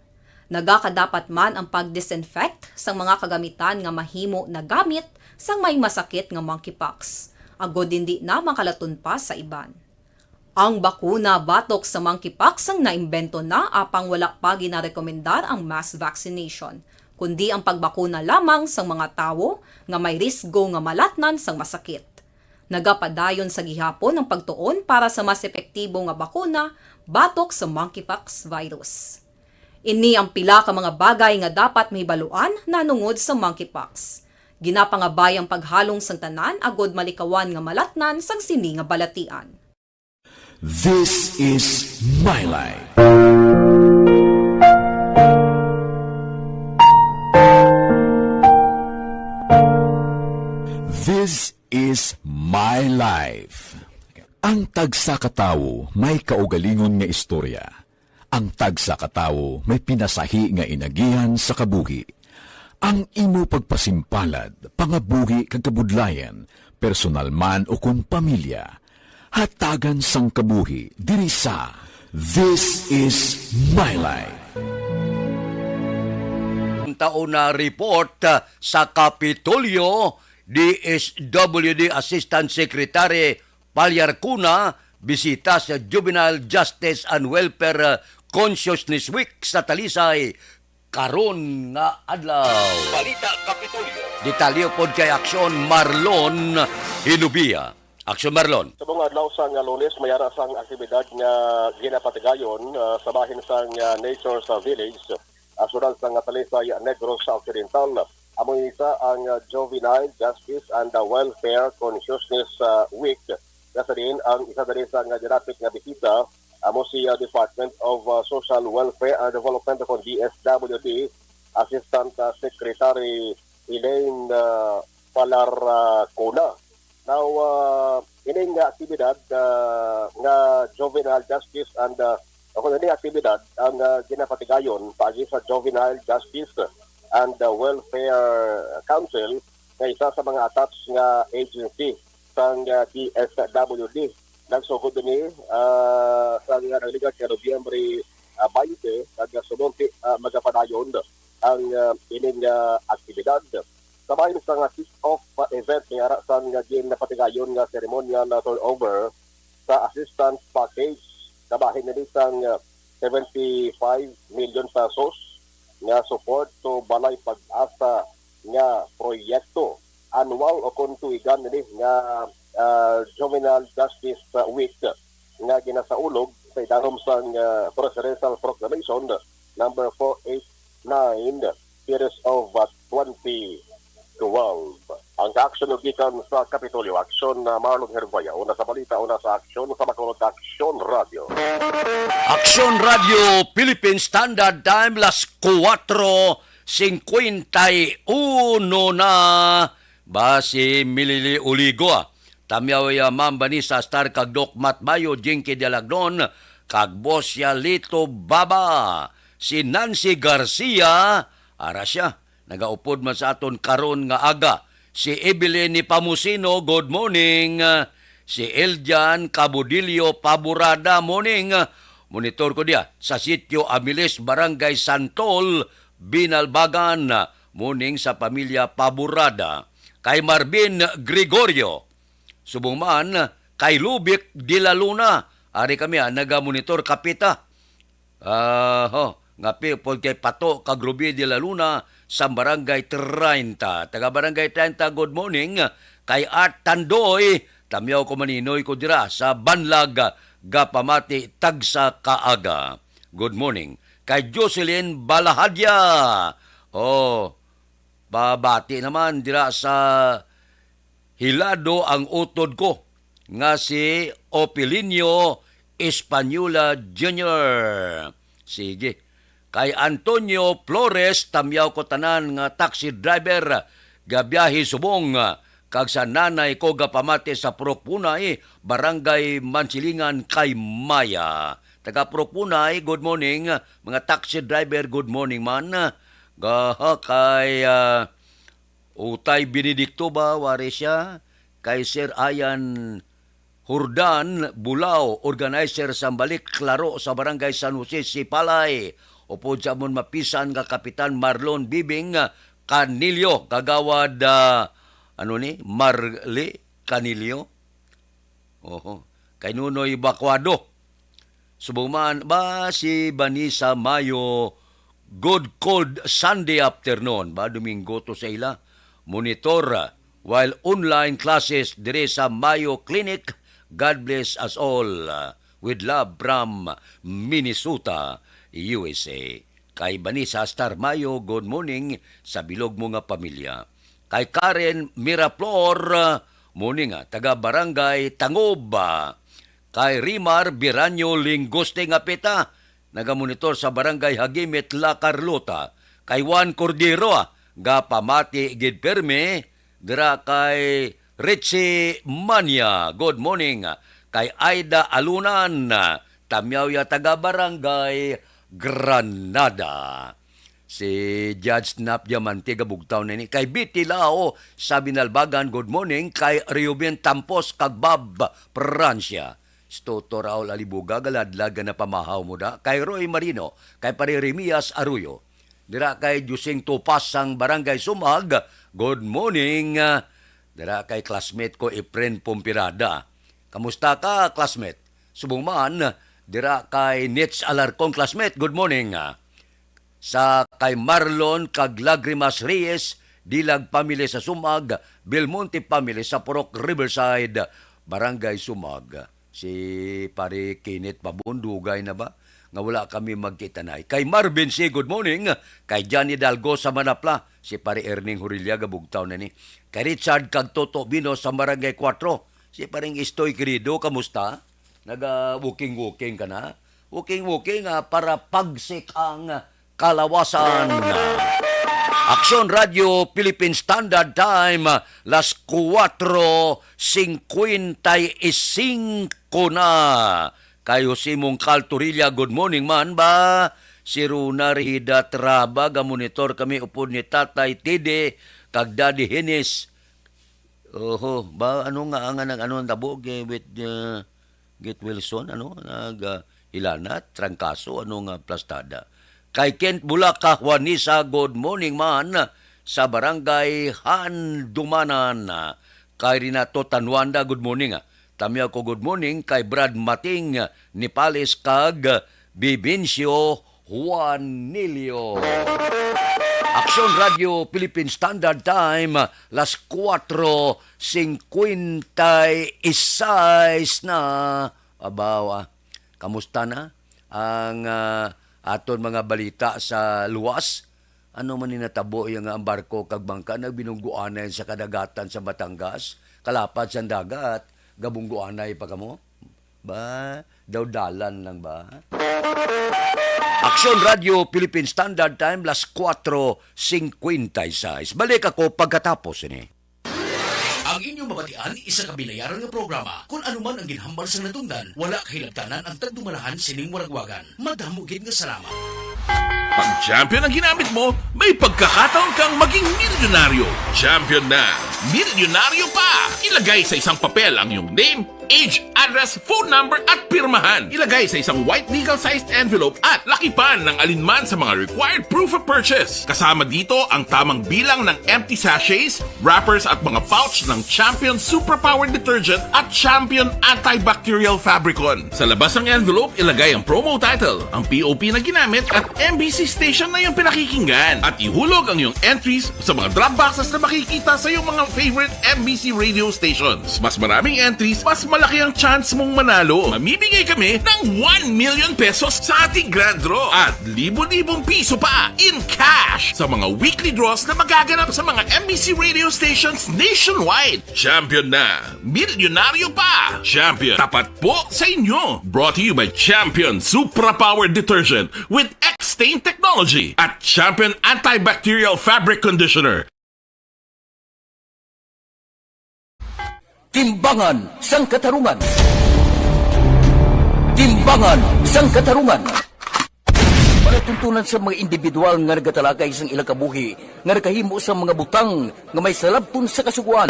Nagakadapat man ang pag-disinfect sang mga kagamitan nga mahimo nagamit sang may masakit nga monkeypox, agud indi na makalaton pa sa iban. Ang bakuna batok sa monkeypox ang naimbento na, apang wala pa ginarekomendar ang mass vaccination, kundi ang pagbakuna lamang sang mga tawo nga may risgo nga malatnan sang masakit. Nagapadayon sa gihapon ang pagtuon para sa mas epektibo nga bakuna batok sa monkeypox virus. Ini ang pila ka mga bagay nga dapat mahibaluan nahanungod sa monkeypox. Ginapangabay ang paghalong sang tanan agud malikawan nga malatnan sang sini nga balatian. This is My Life. This is My Life. Ang tagsa ka tawo may kaugalingon nga istorya. Ang tagsa ka tawo may pinasahi nga inagihan sa kabuhi. Ang imo pagpasimpalad, pangabuhi kag kabudlayan, personal man o kon pamilya, hatagan sang kabuhi diri sa This Is My Life. Ang taon na report sa Kapitolyo D S W D Assistant Secretary Palyar Cuna bisita sa Juvenile Justice and Welfare Consciousness Week sa Talisay karon nga adlaw. Balita Kapitolyo. Detalye pod kay Aksyon Marlon Hilubia. Aksyon Marlon. Sa mga adlaw sang Lunes, may ara sang aktibidad nga ginapatigayon, ah, sa bahin sang, ah, Nature sa Village, ah, syudad sang Talisay, Negros Occidental. Amo isa ang, ah, Juvenile Justice and, ah, Welfare Consciousness, ah, Week, nga sa diin ang isa diri sa nga dinapit nga bisita amo si, ah, Department of, ah, Social Welfare and Development o D S W D Assistant, ah, Secretary Elaine, ah, Palarcona. Now, ah, ining nga aktibidad, ah, nga Juvenile Justice and, ah, o kung ining aktibidad ang, ah, ginapatigayon paagi sa Juvenile Justice and, ah, Welfare Council, nga isa sa mga attached nga agency sang, ah, D S W D. Nagsugod ini, ah, sa nga nagligad nga Nobyembre, ah, twenty, kag subong ti, ah, magapadayon ang, ah, ining, ah, aktibidad. Sa bahin sa nga kick-off, ah, event, may ara sang, ah, ginapatigayon nga ceremonial, ah, turnover sa assistance package. Kabahin na sang, ah, seventy-five million pesos nga support to Balay Pag-asa nga proyekto. Annual o kon tuigan ini nga, ah, Juvenile Justice, ah, Week nga ginasaulog sa idalom sang, ah, Presidential Proclamation number four eight nine, series of, ah, twenty twelve. Ang kaaksyon gikan sa Kapitolyo. Aksyon na Marlon Hervaya, una sa balita, una sa aksyon, sa Bacolod Aksyon Radio. Aksyon Radio Philippine Standard Time, las kuwatro singkwenta y uno na. Ba si Milili Uligo, ah. Tamyaw ya Ma'am Vanessa Star kag Doc Matt Bayo, Jinky Dialagnon, kag Boss ya Lito Baba, si Nancy Garcia, ara siya, nagaupod man sa aton karon nga aga. Si Evelyn ni Pamusino, good morning. Si Eljan Cabudillo Paburada, morning. Monitor ko diya sa Sitio Amilis, Barangay Santol, Binalbagan, morning sa pamilya Paburada. Kay Marvin Gregorio, subong man kay Lubic de la Luna, ari kami, ah, nagamonitor, kapita. Ah, ho, nga pi-, pod kay Pato kag Ruby de la Luna sa Barangay treinta. Taga Barangay treinta, good morning. Kay Art Tandoy, tamyaw ko maninoy ko dira sa Banlag, gapamati tagsa ka aga. Good morning. Kay Jocelyn Balahadya. Oh, pabati naman dira sa Hilado ang utod ko nga si Opilinio Española Junior. Sige. Kay Antonio Flores, tamyaw ko tanan nga taxi driver, gabiyahe subong, kag sa nanay ko gapamati sa Purok Punay, Barangay Mansilingan, kay Maya. Taga Purok Punay, good morning. Mga taxi driver, good morning man. Gaha kay, ah, Utay Benedicto ba, wari siya? Kay Sir Ayan Jordan Bulao, organizer sa Balik Klaro sa Barangay San Jose, Sipalay. Upod sa amon mapisan nga Kapitan Marlon Bibing Canillo, kagawad, ah, ano ni? Marli Canillo? Oho. Kay Nunoy Bacuado. Subong man ba si Vanessa Mayo, good cold Sunday afternoon, ba, Domingo to sa ila. Monitor, ah, while online classes dire sa Mayo Clinic. God bless us all, ah, with love from Minnesota, U S A. Kay Vanessa Star Mayo, good morning sa bilog mo nga pamilya. Kay Karen Miraflor, morning, ah, taga Barangay Tangob. Kay Rimar Biranyo Lingoste nga pita, nagamonitor sa Barangay Hagimit, La Carlota. Kay Juan Cordero, ah, gapamati gid pirmi dira kay Richie Mania. Good morning. Kay Aida Alunan, tamyaw ya taga Barangay Granada. Si Judge Nap Diamante, gabugtaw na ni. Kay Betty Lao sa Binalbagan, good morning. Kay Reuben Tampos kag Bob Francia. Si Toto Raul Alibuga, galadlad nga napamahaw mo da. Kay Roy Marino, kay Pare Remias Arroyo. Dira kay Josing Tupas sang Barangay Sumag, good morning. Ah, Dira kay classmate ko, Efren Pompirada. Kamusta ka, classmate? Subong man, dira kay Nitz Alarcon, classmate. Good morning. Sa kay Marlon kag Lagrimas Reyes, Dilag family sa Sumag, Belmonte family sa Purok Riverside, Barangay Sumag. Si Pare Kenneth Pabon, dugay na ba nga wala kami magkitanay. Kay Marvin C, good morning. Kay Johnny Dalgo sa Manapla, si Pare Erning Hurilla, gabugtaw na ni. Kay Richard kag Toto Bino sa Barangay Cuatro, si Paring Istoy Querido, kamusta? Naga-walking-walking ka na? Walking-walking, ah, para pagsik ang kalawasan. Aksyon Radio Philippine Standard Time, las kuwatro singkwenta y singko na. Kay Jose Mongcal Torilla, good morning man ba? Si Runa Rihida Traba, ga-monitor kami upod ni Tatay Tide kag Daddy Henis. Oho, ba, ano nga ang, ang, ano ang tabo, gi-, with, uh, Get Wilson, ano, nag, uh, Ilana, Trangkaso, ano nga plastada. Kay Kent Bulaca, Juanisa, good morning man sa Barangay Handumanan. Kay Renato Tanuanda, good morning, ah. Tamyaw ko, good morning kay Brad Mating, ah, Nipales kag, ah, Bibencio Juanilio. Aksyon Radio Philippine Standard Time, las kuwatro singkwenta y seis na. Abaw, ah. Kamusta na ang, ah, aton mga balita sa luwas? Ano man ni natabo iya nga ang barko kag bangka nagbinungguanay sa kadagatan sa Batangas, kalapad sang dagat, gabungguanay pa kamo? Ba, daw dalan lang ba? Aksyon Radio Philippine Standard Time, las kuwatro singkwenta y seis. Balik ako pagkatapos ini. Ang inyong mabatian, isa ka binayaran nga programa. Kung ano man ang ginhambal sang natungdan, wala kahilabtanan ang tagdumalahan sining waragwagan. Madamo gid nga salamat. Pag champion ang ginamit mo, may pagkakataon kang maging milyonaryo. Champion na, milyonaryo pa! Ilagay sa isang papel ang iyong name, age, address, phone number, at pirmahan. Ilagay sa isang white legal-sized envelope at lakipan ng alinman sa mga required proof of purchase. Kasama dito ang tamang bilang ng empty sachets, wrappers, at mga pouch ng Champion Superpower Detergent at Champion Antibacterial Fabricon. Sa labas ng envelope, ilagay ang promo title, ang P O P na ginamit, at M B C station na iyong pinakikinggan. At ihulog ang iyong entries sa mga drop boxes na makikita sa iyong mga favorite M B C radio stations. Mas maraming entries, mas malaki ang chance mong manalo. Mamimigay kami ng one million pesos sa ating grand draw at libo-libong piso pa in cash sa mga weekly draws na magaganap sa mga M B C radio stations nationwide. Champion na, milyonaryo pa! Champion, tapat po sa inyo. Brought to you by Champion Supra Power Detergent with X-Stain Technology at Champion Antibacterial Fabric Conditioner. Timbangan sang Katarungan. Timbangan sang Katarungan. Palatuntunan sa mga individual nga nagatalakay sang ilang kabuhi nga nakahimo sa mga butang nga may salabton sa Kasugoan.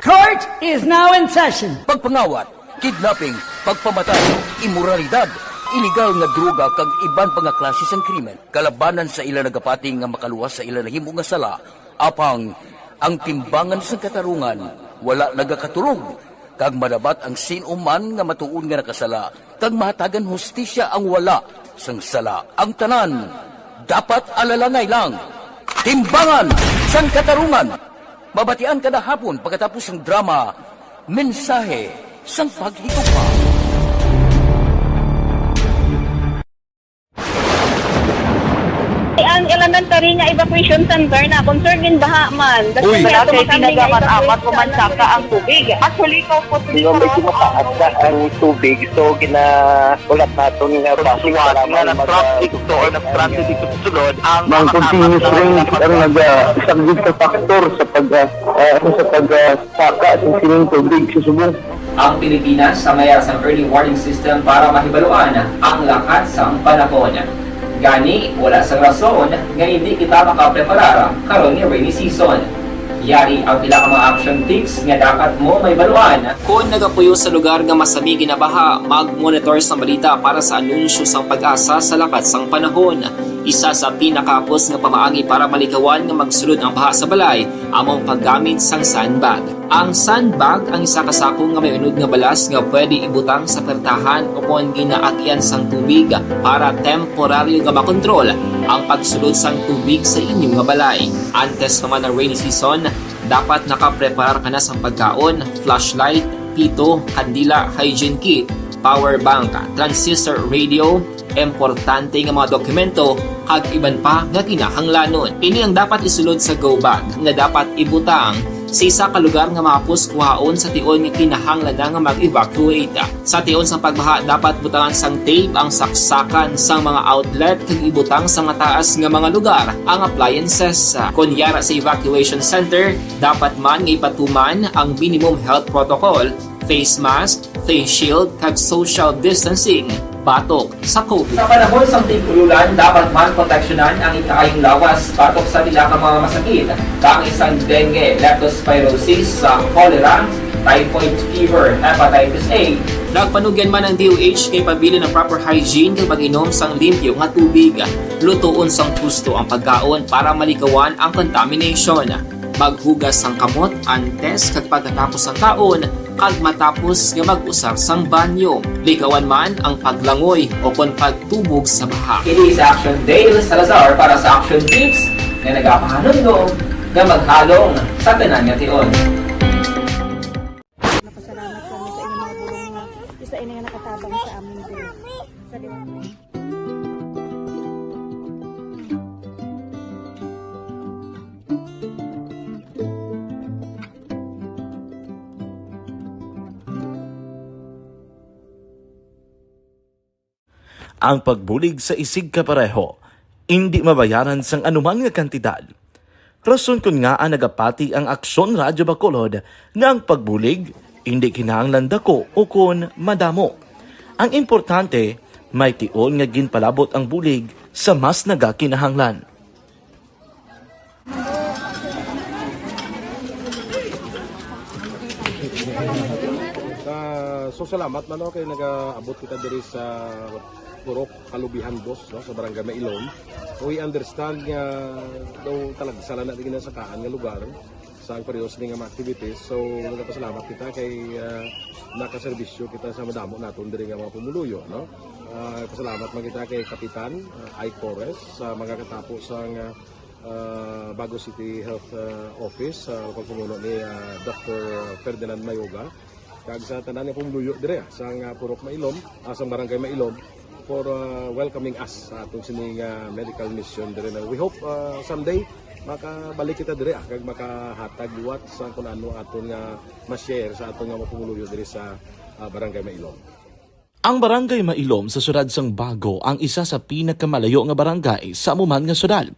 Court is now in session. Pagpangawat, kidnapping, pagpamatay, imoralidad, iligal nga droga kag iban pa nga klase sang krimen kalabanan sa ila nagapati nga makaluwas sa ila nahimo nga sala. Apang ang timbangan sang katarungan wala nagakatulog, kag madabat ang sin-o man nga matuod nga nakasala, kag mahatagan hustisya ang wala sang sala. Ang tanan dapat alalangay lang. Timbangan sang Katarungan, mabatian kada hapon pagkatapos sang drama, Mensahe sang Paghigugma. Ang elementary nga evacuation center na concern gin baha man. Uy. Wala kay tinaga man amat, umansaka ang tubig. Actually, ikaw po, di ba, medyo mataas na ang tubig, so ginahulat naton nga bus nga na-traffic to or na-stranded dito sa sulod ang mga continuous rain ang naga-, isa gid sa factor sa pag, ah, ah, ano, sa pag, ah, saka sa sining tubig sa subong. Ang Pilipinas sa mayara sang early warning system para mahibaluan ang lakat sang panahon. Gani, wala sang rason nga hindi kita makapreparar karon nga rainy season. Yari ang pila ka mga action tips nga dapat mo mahibaluan. Kon nagapuyo sa lugar nga masami ginabaha, mag-monitor sa balita para sa anunsyo sang PAGASA sa lakat sang panahon. Isa sa pinakahapos nga pamaagi para malikawan nga magsulod ang baha sa balay amo ang paggamit sang sandbag. Ang sandbag ang isa ka sako nga may unod nga balas nga pwede ibutang sa pertahan ukon ginaagyan sang tubig para temporaryo nga makontrol ang pagsulod sang tubig sa inyo nga balay. Antes pa man ang rainy season, dapat nakapreparar ka na sang pagkaon, flashlight, pito, kandila, hygiene kit, power bank, transistor radio, importante nga mga dokumento, kag iban pa nga kinahanglanon. Ini ang dapat isulod sa go bag nga dapat ibutang sa isa ka lugar nga mahapos kuhaon sa tion nga kinahanglan na nga mag-evacuate. Sa tion sang pagbaha, dapat butangan sang tape ang saksakan sang mga outlet kag ibutang sa mataas nga mga lugar ang appliances. Kon yara sa evacuation center, dapat man nga ipatuman ang minimum health protocol, face mask, face shield, kag social distancing batok sa COVID. Sa panahon sang tig-ululan, dapat man proteksyonan ang ikaayong lawas batok sa pila ka mga masakit, kaangay sang dengue, leptospirosis, sa cholera, typhoid fever, hepatitis A. Nagpanugyan man ang D O H nga ipabilin ang proper hygiene kag pag-inom sang limpyo nga tubig. Lutoon sang husto ang pagkaon para malikawan ang contamination. Maghugas sang kamot antes kag pagkatapos sang kaon kag matapos nga mag-usar sang banyo. Likawan man ang paglangoy o kon pagtubog sa baha. Kini sa Action Dale Salazar para sa Action Tips nga nagapahanumdom nga maghalong sa tanan nga tion. Napasalamat kami sa inyong mga bulong nga isa ini nga nakatabang sa amin diri. Sa liwanag. Ang pagbulig sa isigkapareho indi mabayaran sang anuman nga kantidad. Rason kon ngaa nagapati ang Aksyon Radyo Bacolod nga ang pagbulig indi kinahanglan dako ukon madamo. Ang importante, may tion nga ginpalabot ang bulig sa mas nagakinahanglan. Ah, so salamat man, no, kay nagaabot kita diri sa Purok Kalubihan Dos, no, sa Barangay Mailom. We understand nga daw talagsa lang na di ginasakaan nga lugar sa ang parehas ni nga mga activities. So, nagapasalamat kita kay, ah, nakaserbisyo kita sa madamo naton diri nga mga pumuluyo, no? Ah, pasalamat man kita kay Kapitan, ah, Ike Torres sa mga katapo sa nga, ah, Bago City Health, ah, Office, sa pagpamuno ni, ah, Doctor Ferdinand Mayoga, kag sa tanan nga pumuluyo dire, ah, sa nga Purok Mailom, ah, sa Barangay Mailom, for, ah, welcoming us sa aton sini nga medical mission dire na. We hope, ah, someday makabalik kita dire, ah, kag makahatag liwat sa kun ano aton nga ma-share sa aton nga mga pumuluyo dire sa, ah, Barangay Mailom. Ang Barangay Mailom sa siyudad sang Bago ang isa sa pinakamalayo nga barangay sa amo man nga siyudad.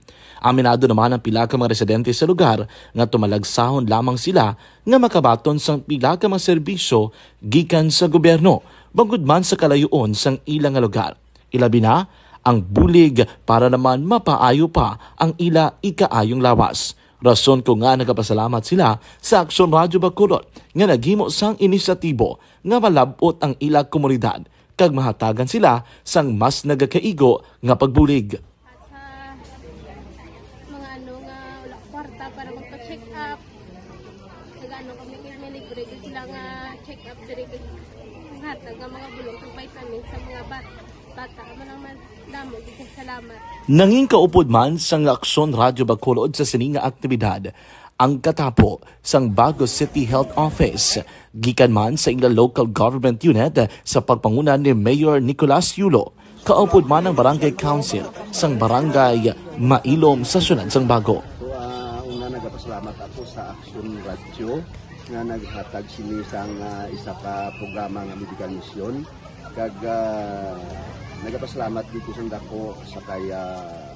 Aminado naman ang pila ka mga residente sa lugar nga tumalagsahon lamang sila nga makabaton sang pila ka mga serbisyo gikan sa gobyerno, bangod man sa kalayoon sang ila nga lugar. Ilabi na ang bulig para naman mapaayo pa ang ila ikaayong lawas. Rason ko nga nagapasalamat sila sa Aksyon Radyo Bacolod nga naghimo sang inisyatibo nga malab-ot ang ila komunidad kag mahatagan sila sang mas nagakaigo nga pagbulig. At sa mga ano nga wala kwarta para magpa-check up, nag-ano kami, may libre gyud sila nga check up diri, kag hatag nga mga bulong kag vitamins sa mga bat-, bata. Amo lang man, damo gyud kag salamat. Nangin kaupod man sang Aksyon Radyo Bacolod sa sini nga aktibidad ang katapo sang Bago City Health Office, gikan man sa ila local government unit sa pagpanguna ni Mayor Nicolas Yulo. Kaupod man ang Barangay Council sang Barangay Mailom sa siyudad sang Bago. So, ah, una, nagapasalamat ako sa Action Radio nga naghatag sini sang, ah, isa ka programa nga medical mission. Kag, ah, nagapasalamat dito sa dako sa kay, ah,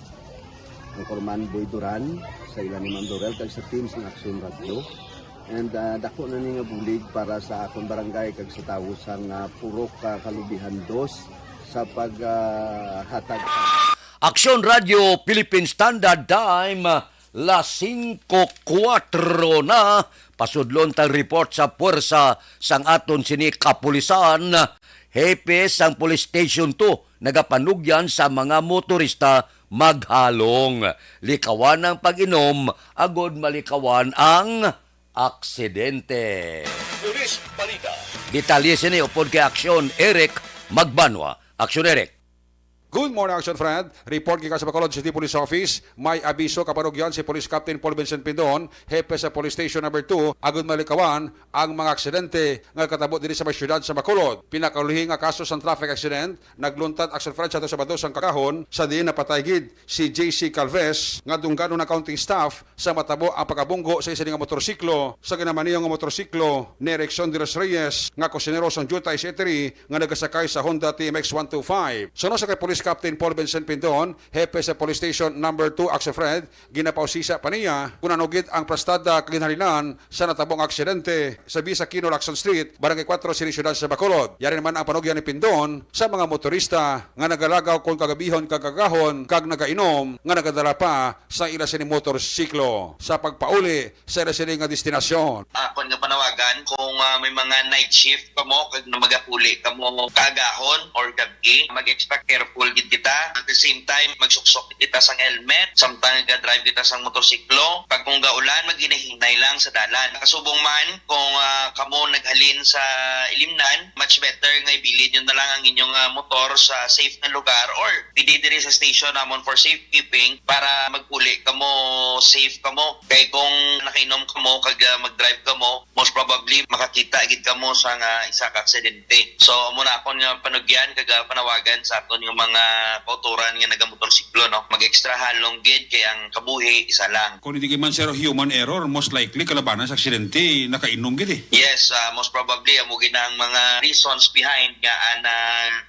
Anchorman Boy Duran, sa ila ni Ma'am Dorel, kag sa team sa Action Radio. And, ah, dako na ni nga bulig para sa akon barangay kag sa tawo sang, ah, Purok, ah, Kalubihan Dos sa pag, ah, hatag. Aksyon Radio Philippine Standard Time, las singko kuwatro na. Pasudlon tang report sa puwersa sang aton sini kapulisan. Hepe sang Police Station two nagapanugyan sa mga motorista maghalong. Likawan ang pag-inom agod malikawan ang aksidente. Police Balita. Detalye sini upod kay Aksyon Eric Magbanwa. Aksyon, Eric. Good morning, Action Friend. Report gikan sa Bacolod City Police Office. May abiso kapanugyan si Police Captain Paul Vincent Pindon, hepe sa Police Station Number two, agud malikawan ang mga aksidente nga katabo diri sa may siyudad sa Bacolod. Pinakaluhi nga kaso sang traffic accident, nagluntad, Action Friend, sa Sabado sang kagahon, sa diin napatay gid si J C Calves, nga dungganon accounting staff, sa matabo ang pagkabunggo sa isa nga motorsiklo sa ginamaniho nga motorsiklo ni Erickson de los Reyes, nga kusinero sang Jutais Eatery nga nagasakay sa Honda T M X one two five. Suno sa kay Police Captain Paul Vincent Pindon, hepe sa Police Station Number two, Action Friend, ginapausisa pa niya kung ano gid ang plastada kag ginhalinan sa natabong aksidente sa bisa Quino Lacson Street, Barangay four, sini siyudad sa Bacolod. Yari naman ang panugyan ni Pindon sa mga motorista nga nagalagaw kon kagabihon kag kagahon kag nagainom nga nagadala pa sa ila sini motorsiklo sa pagpauli sa ila sini nga destinasyon. Akon nga panawagan, kung, ah, may mga night shift kamo kag na magapuli kamo kaagahon or gab-i, mag-extra careful gid kita. At the same time, magsuksok gid kita sang helmet samtang naga-drive kita sang motorsiklo. Pag kung gaulan, maghinahinay lang sa dalan. Kasubong man, kung, ah, kamo naghalin sa Ilimnan, much better nga ibilin nyo na lang ang inyong, ah, motor sa safe nga lugar or pwede diri sa station namon for safekeeping para magpuli kamo, safe kamo. Kay kung nakainom kamo kag, ah, mag-drive kamo, most probably makakita gid kamo sa nga isa ka aksidente. So, amo na akon nga panugyan kag, ah, panawagan sa aton nga mga kautoran nga nagamotorsiklo, no? Mag-extra halong gid kay ang kabuhi isa lang. Kung hindi man, sir, human error, most likely kalabanan sa aksidente, nakainom gid eh. Yes, ah, most probably amo gid ang mga reasons behind nga ana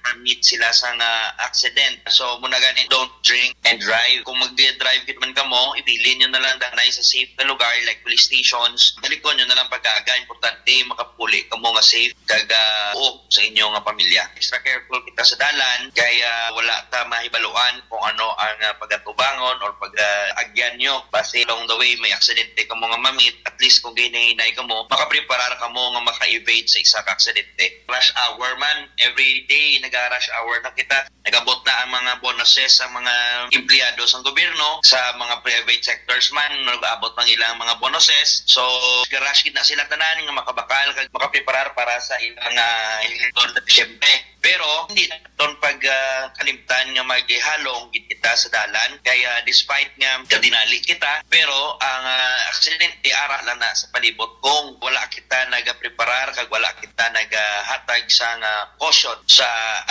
na-meet sila sa nga accident. So, muna gani, don't drink and drive. Kung mag-drive gid man kamo, ibilin nyo na lang danay sa safe na lugar like police stations. Dalikon nyo na lang pagkaaga. Importante, makapuli kamo nga safe kag, ah, o sa inyo nga pamilya. Extra careful kita sa dalan, kay, ah, wala ta mahibaluan kung ano ang, ah, pagatubangon or pag-agyan nyo. Basi along the way, may aksidente kamo nga mamit, at least kung ginahinay kamo, makapreparar kamo nga maka-evade sa isa ka aksidente. Rush hour man, every day naga-rush hour na kita. Nagabot na ang mga bonuses sa mga empleyado sa gobyerno, sa mga private sectors man, nag-abot ang ilang mga bonuses. So, garush gid na sila tanan nga makabakal kag makapreparar para sa ilang, ah, eleksyon sa Disyembre. Pero hindi naton pag, ah, kalimtan nga maghihalong gid kita sa dalan. Kaya despite nga kadinali kita, pero ang, ah, aksidente ara lang na sa palibot kung wala kita nagapreparar kag wala kita nagahatag sang, ah, caution sa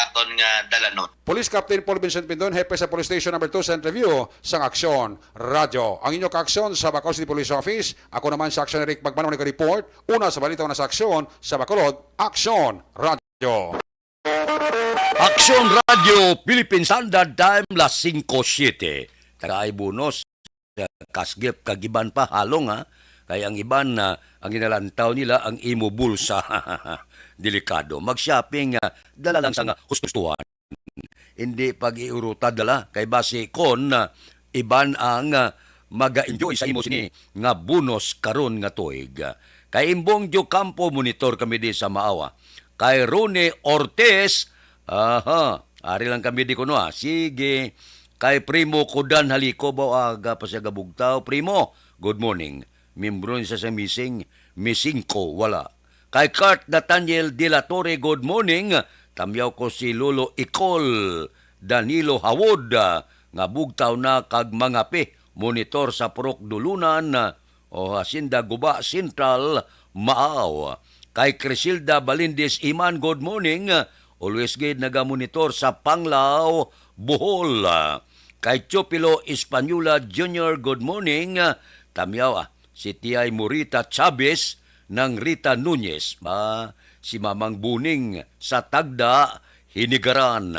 aton nga dalanon. Police Captain Paul Vincent Pindon, hepe sa Police Station Number two sa Interview sang Aksyon Radyo. Ang inyo kaaksyon sa Bacolod City Police Office, ako naman si Aksyon Eric Magbanwa nag-report. Una sa balita, una sa aksyon sa Bacolod, Aksyon Radyo. Aksyon Radyo Philippine Standard Time, las singko siete. Tagaay bonus, cash gift, kag iban pa, halong, ha. Kay ang iban, ah, ang ginalantaw nila ang imo bulsa. Delikado. Mag-shopping, ah, dala lang sa nga husto-hustohan. Hindi pag-iuruta dala, kay basi kon, ah, iban ang, ah, maga-enjoy sa imo sini nga bonus karon nga tuig. Kay Imbong Diocampo, monitor kami di sa Maawa. Kay Rone Ortiz, aha, ari lang kami di kuno, ah. Sige. Kay Primo Kudan Haliko, ba, aga pa siya gabugtaw. Primo, good morning. Miyembro ni sa, sa missing, missing ko, wala. Kay Kurt Nathaniel de la Torre, good morning. Tamyaw ko si Lolo Icol Danilo Hawod, ah, nga bugtaw na kag mangape, monitor sa Purok Dulunan, ah, o Hacienda Guba Central, Maaw. Kay Crisilda Balindis Iman, good morning. Always gid nagamonitor sa Panglao, Bohol. Kay Teofilo Española Junior, good morning. Tamyaw, ah, si Tiay Morita Chavez, Nang Rita Nunez, ba, si Mamang Buning sa Tagda, Hinigaran.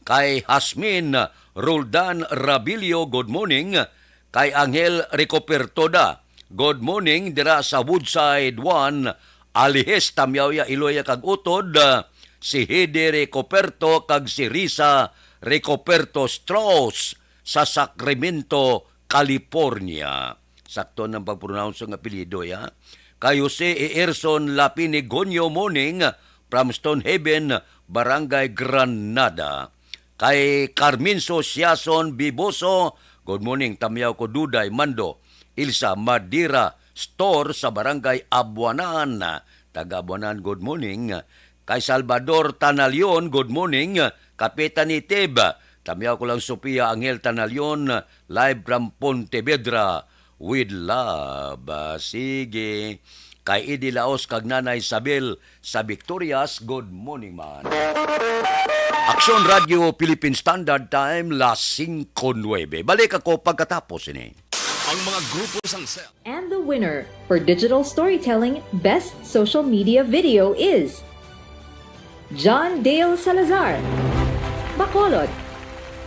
Kay Hasmin Roldan Rabilio, good morning. Kay Angel Ricopertoda, good morning dira sa Woodside one, Alijes, Tamyaw ya, Iloya kag Utod. Si Hede Ricoperto kag si Risa Ricoperto Strauss sa Sacramento, California. Sakto ang pag-pronounce ng apelyido, ya. Kay Jose Earson Lapinigonio, morning from Stonehaven, Barangay Granada. Kay Carmenzo Siason Biboso, good morning, tamyaw ko Duday Mando, Ilsa Madira Store sa Barangay Abuanan. Taga Abuanan, good morning. Kay Salvador Tanalion, good morning. Kapitan ni Tib, tamyaw ko lang Sofia Angel Tanalion, live from Pontevedra with love. Ah, sige. Kay Eddie Laos kag Nanay Isabel sa Victorias, good morning man. Aksyon Radio Philippine Standard Time, las singko nuebe. Balik ako pagkatapos ini. Ang mga grupo sang cell. And the winner for digital storytelling best social media video is John Dale Salazar, Bacolod,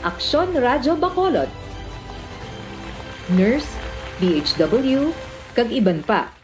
Aksyon Radyo Bacolod, Nurse, D H W, kag iban pa.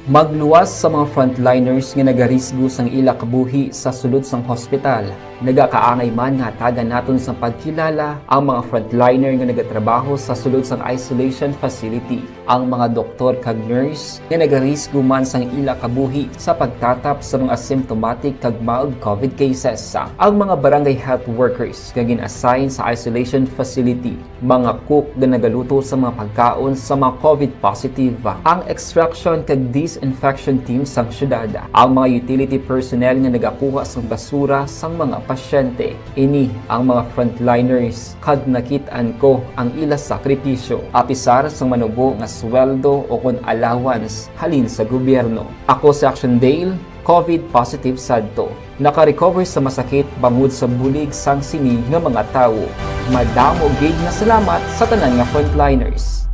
Magluwas sa mga frontliners nga nagarisgo sang ila kabuhi sa sulod sang hospital. Nagakaangay man nga hatagan naton sang pagkilala ang mga frontliner nga nagatrabaho sa sulod sang isolation facility, ang mga doktor kag nurse nga nagarisgo man sang ila kabuhi sa pagtatap sa mga symptomatic kag mild covid cases, ang mga barangay health workers nga gin-assign sa isolation facility, mga cook nga nagaluto sa mga pagkaon sa mga covid positive, ang extraction kag disinfection team sang syudad, ang mga utility personnel nga nagakuha sang basura sang mga pasyente. Ini ang mga frontliners, kag nakit-an ko ang ila sakripisyo, apisar sang manubo nga sweldo o kon allowance halin sa gobyerno. Ako si Action Dale, covid positive sadto. Naka-recover sa masakit bangod sa bulig sang sini nga mga tawo. Madamo gid nga salamat sa tanan nga frontliners.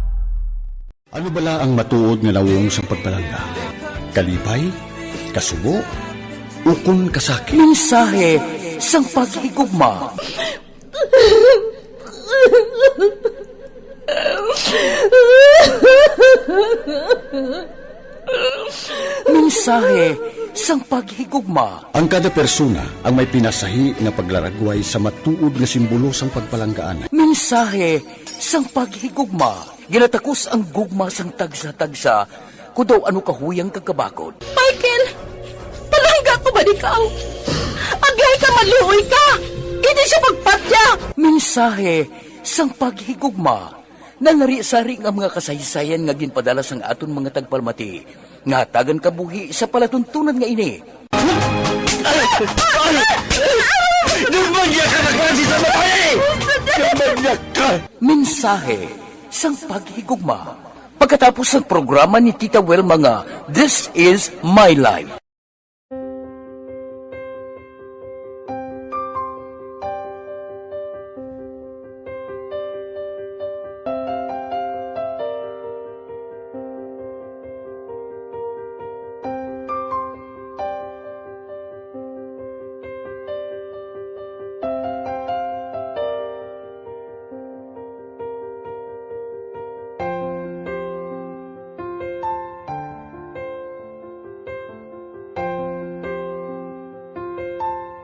Ano bala ang matuod nga nawong sang pagpalangga? Kalipay? Kasubo? Ukon kasakit? Mensahe sang paghigugma. Mensahe sang paghigugma. Ang kada persona ang may pinasahi nga paglaragway sa matuod nga simbolo sang pagpalanggaan. Mensahe sang paghigugma. Ginatakos ang gugma sang tagsa-tagsa, kon daw ano kahuyang kag kabakod. Michael, palangga ko ba ikaw? Agay ka, maluoy ka! Hindi siya magpatya! Mensahe sang paghigugma. Nalari-sari nga mga kasaysayan nga ginpadala sang aton mga tagpalamati nga hatagan kabuhi sa palatuntunan nga ini. Ay! Ay! Ay! Gumagya ka na klase sa babae! Gumagya ka! Mensahe sang paghigugma. Pagkatapos sang programa ni Tita Wilma nga This Is My Life.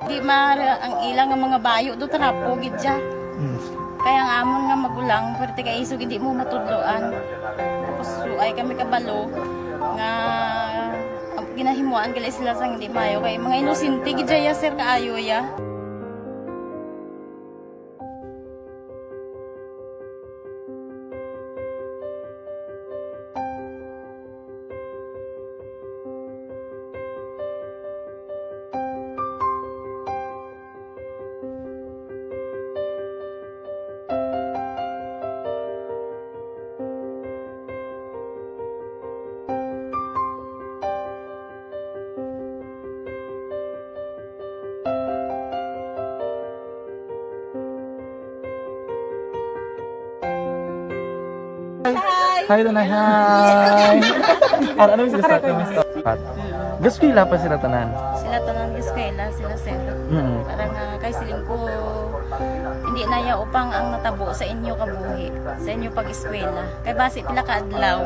Di ma-, ang ila nga mga bayo do trapo gid siya. Mm. Kaya ang amon nga magulang, pwerte kay isog hindi mo matudloan. Tapos suay kami kabalo nga ang ginahimuan gali sila sang hindi maayo kay mga inosente gid siya, sir, kaayo ya. Hi. Hi, Tanay. Hi. Ano, ano yung sila sa akin? Gaskwela pa sila tanan. Sila tanan gaskwela, sila sir. Mm. Parang, ah, kay siling ko, hindi na ya upang ang natabo sa inyo kabuhi, sa inyo pag-eskwela. Kay basi pila ka adlaw,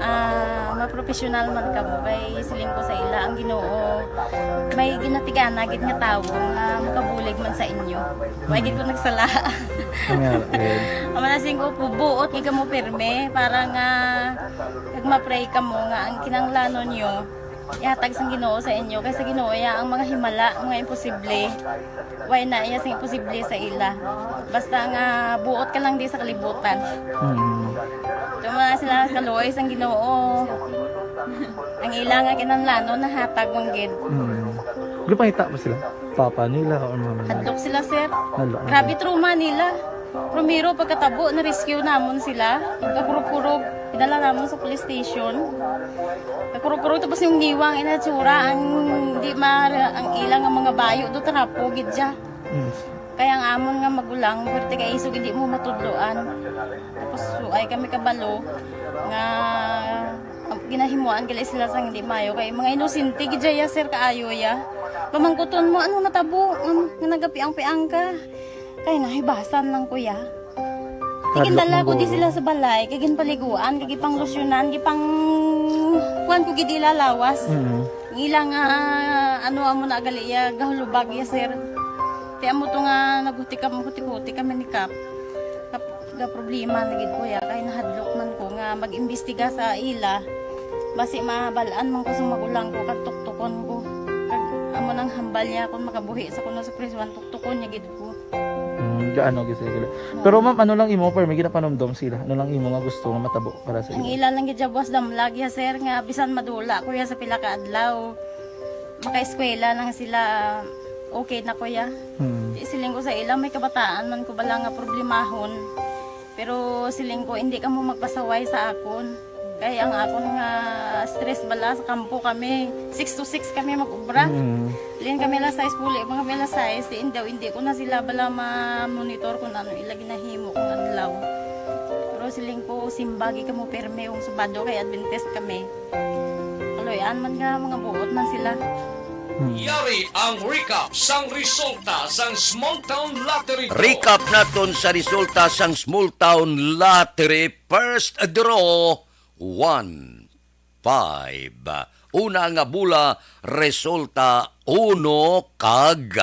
ah, mapropesyonal man kamo. Kay siling ko sa ila, ang Ginoo may ginatigana gid nga tawo nga makabulig man sa inyo. Wa gid ko nagsala. Kami, eh. Ang mga siling ko, buot gid kamo pirme para nga kag ma-pray kamo nga ang kinahanglanon nyo Ihatag sang Ginoo sa inyo, kay sa Ginoo iya ang mga himala, mga imposible. Way na iya sing imposible sa ila. Basta nga buot ka lang di sa kalibutan. Mm. Tuma sila kaluoy sang Ginoo. Ang ila nga kinahanglanon nahatag man gid. Mm. Gipangita ba sila? Papa nila or mama nila? Hadlok sila, sir. Hadlok. Grabe trauma nila. Primero, pagkatabo, na-rescue namon sila. Kakurog-kurog, idala namon sa police station. Kakurog-kurog, tapos yung niwang inatsura, ang di ma-, ang ilang nga mga bayo, do trapo, gid siya. Mm. Kaya ang amon nga magulang, pwerte kay isog, hindi mo matudloan. Tapos, so, ay kami kabalo nga ginahimuan gali sila sang hindi mayo. Kay mga inosente gid ya, sir, kaayo ya. Pamangkuton mo, ano natabo? Ano, nga nagapiang-piang ka? Kay nahibasan lang ko ya. Hadlok. Tigindala ko di sila sa balay, kay ginpaliguan, kay gipanglusyonan, gipang kuan ko gid ila lawas. Mm. Ang ila nga, ano, amo na gali ya, gahulubag ya, sir. Ti amo to nga naghuti ka, huti-huti kami ni Kap. Kap, ga problema na gid ko ya, kay nahadlok man ko nga mag-imbestiga sa ila. Basi mabal-an man ko sa magulang ko, kag tuktukon ko. Kag amo nang hambal niya kung makabuhi sa kuno sa prisuan, tuktukon niya gid ko. Hmm, gaano gid sila? Pero ma'am, ano lang imo, pero may ginapanumdom sila? Ano lang imo nga gusto nga matabo para sa ila? Ang ila lang gid siya, boss, damlag ya, sir, nga bisan madula ko ya sa pila ka adlaw, makaeskwela lang sila, okay na ko ya. Hmm. Di siling ko sa ila, may kabataan man ko bala nga problemahon. Pero siling ko, hindi ka mo magpasaway sa akon. Kay ang akon nga stress bala sa kampo kami, six to six kami mag-ubra. Mm. Lin kami alas sais, puli pa kami alas sais, diin daw, hindi ko na sila bala ma-monitor kung ano ila ginahimo kung adlaw. Pero siling ko, simbagi ka mo pirme kung Sabado kay Adventist kami. Kaluy-an man nga mga buot man sila. Hmm. Yari ang recap sang resulta sang Small Town Lottery Draw. Recap naton sa resulta sang Small Town Lottery First Draw, one, five. Una nga bola, resulta uno kag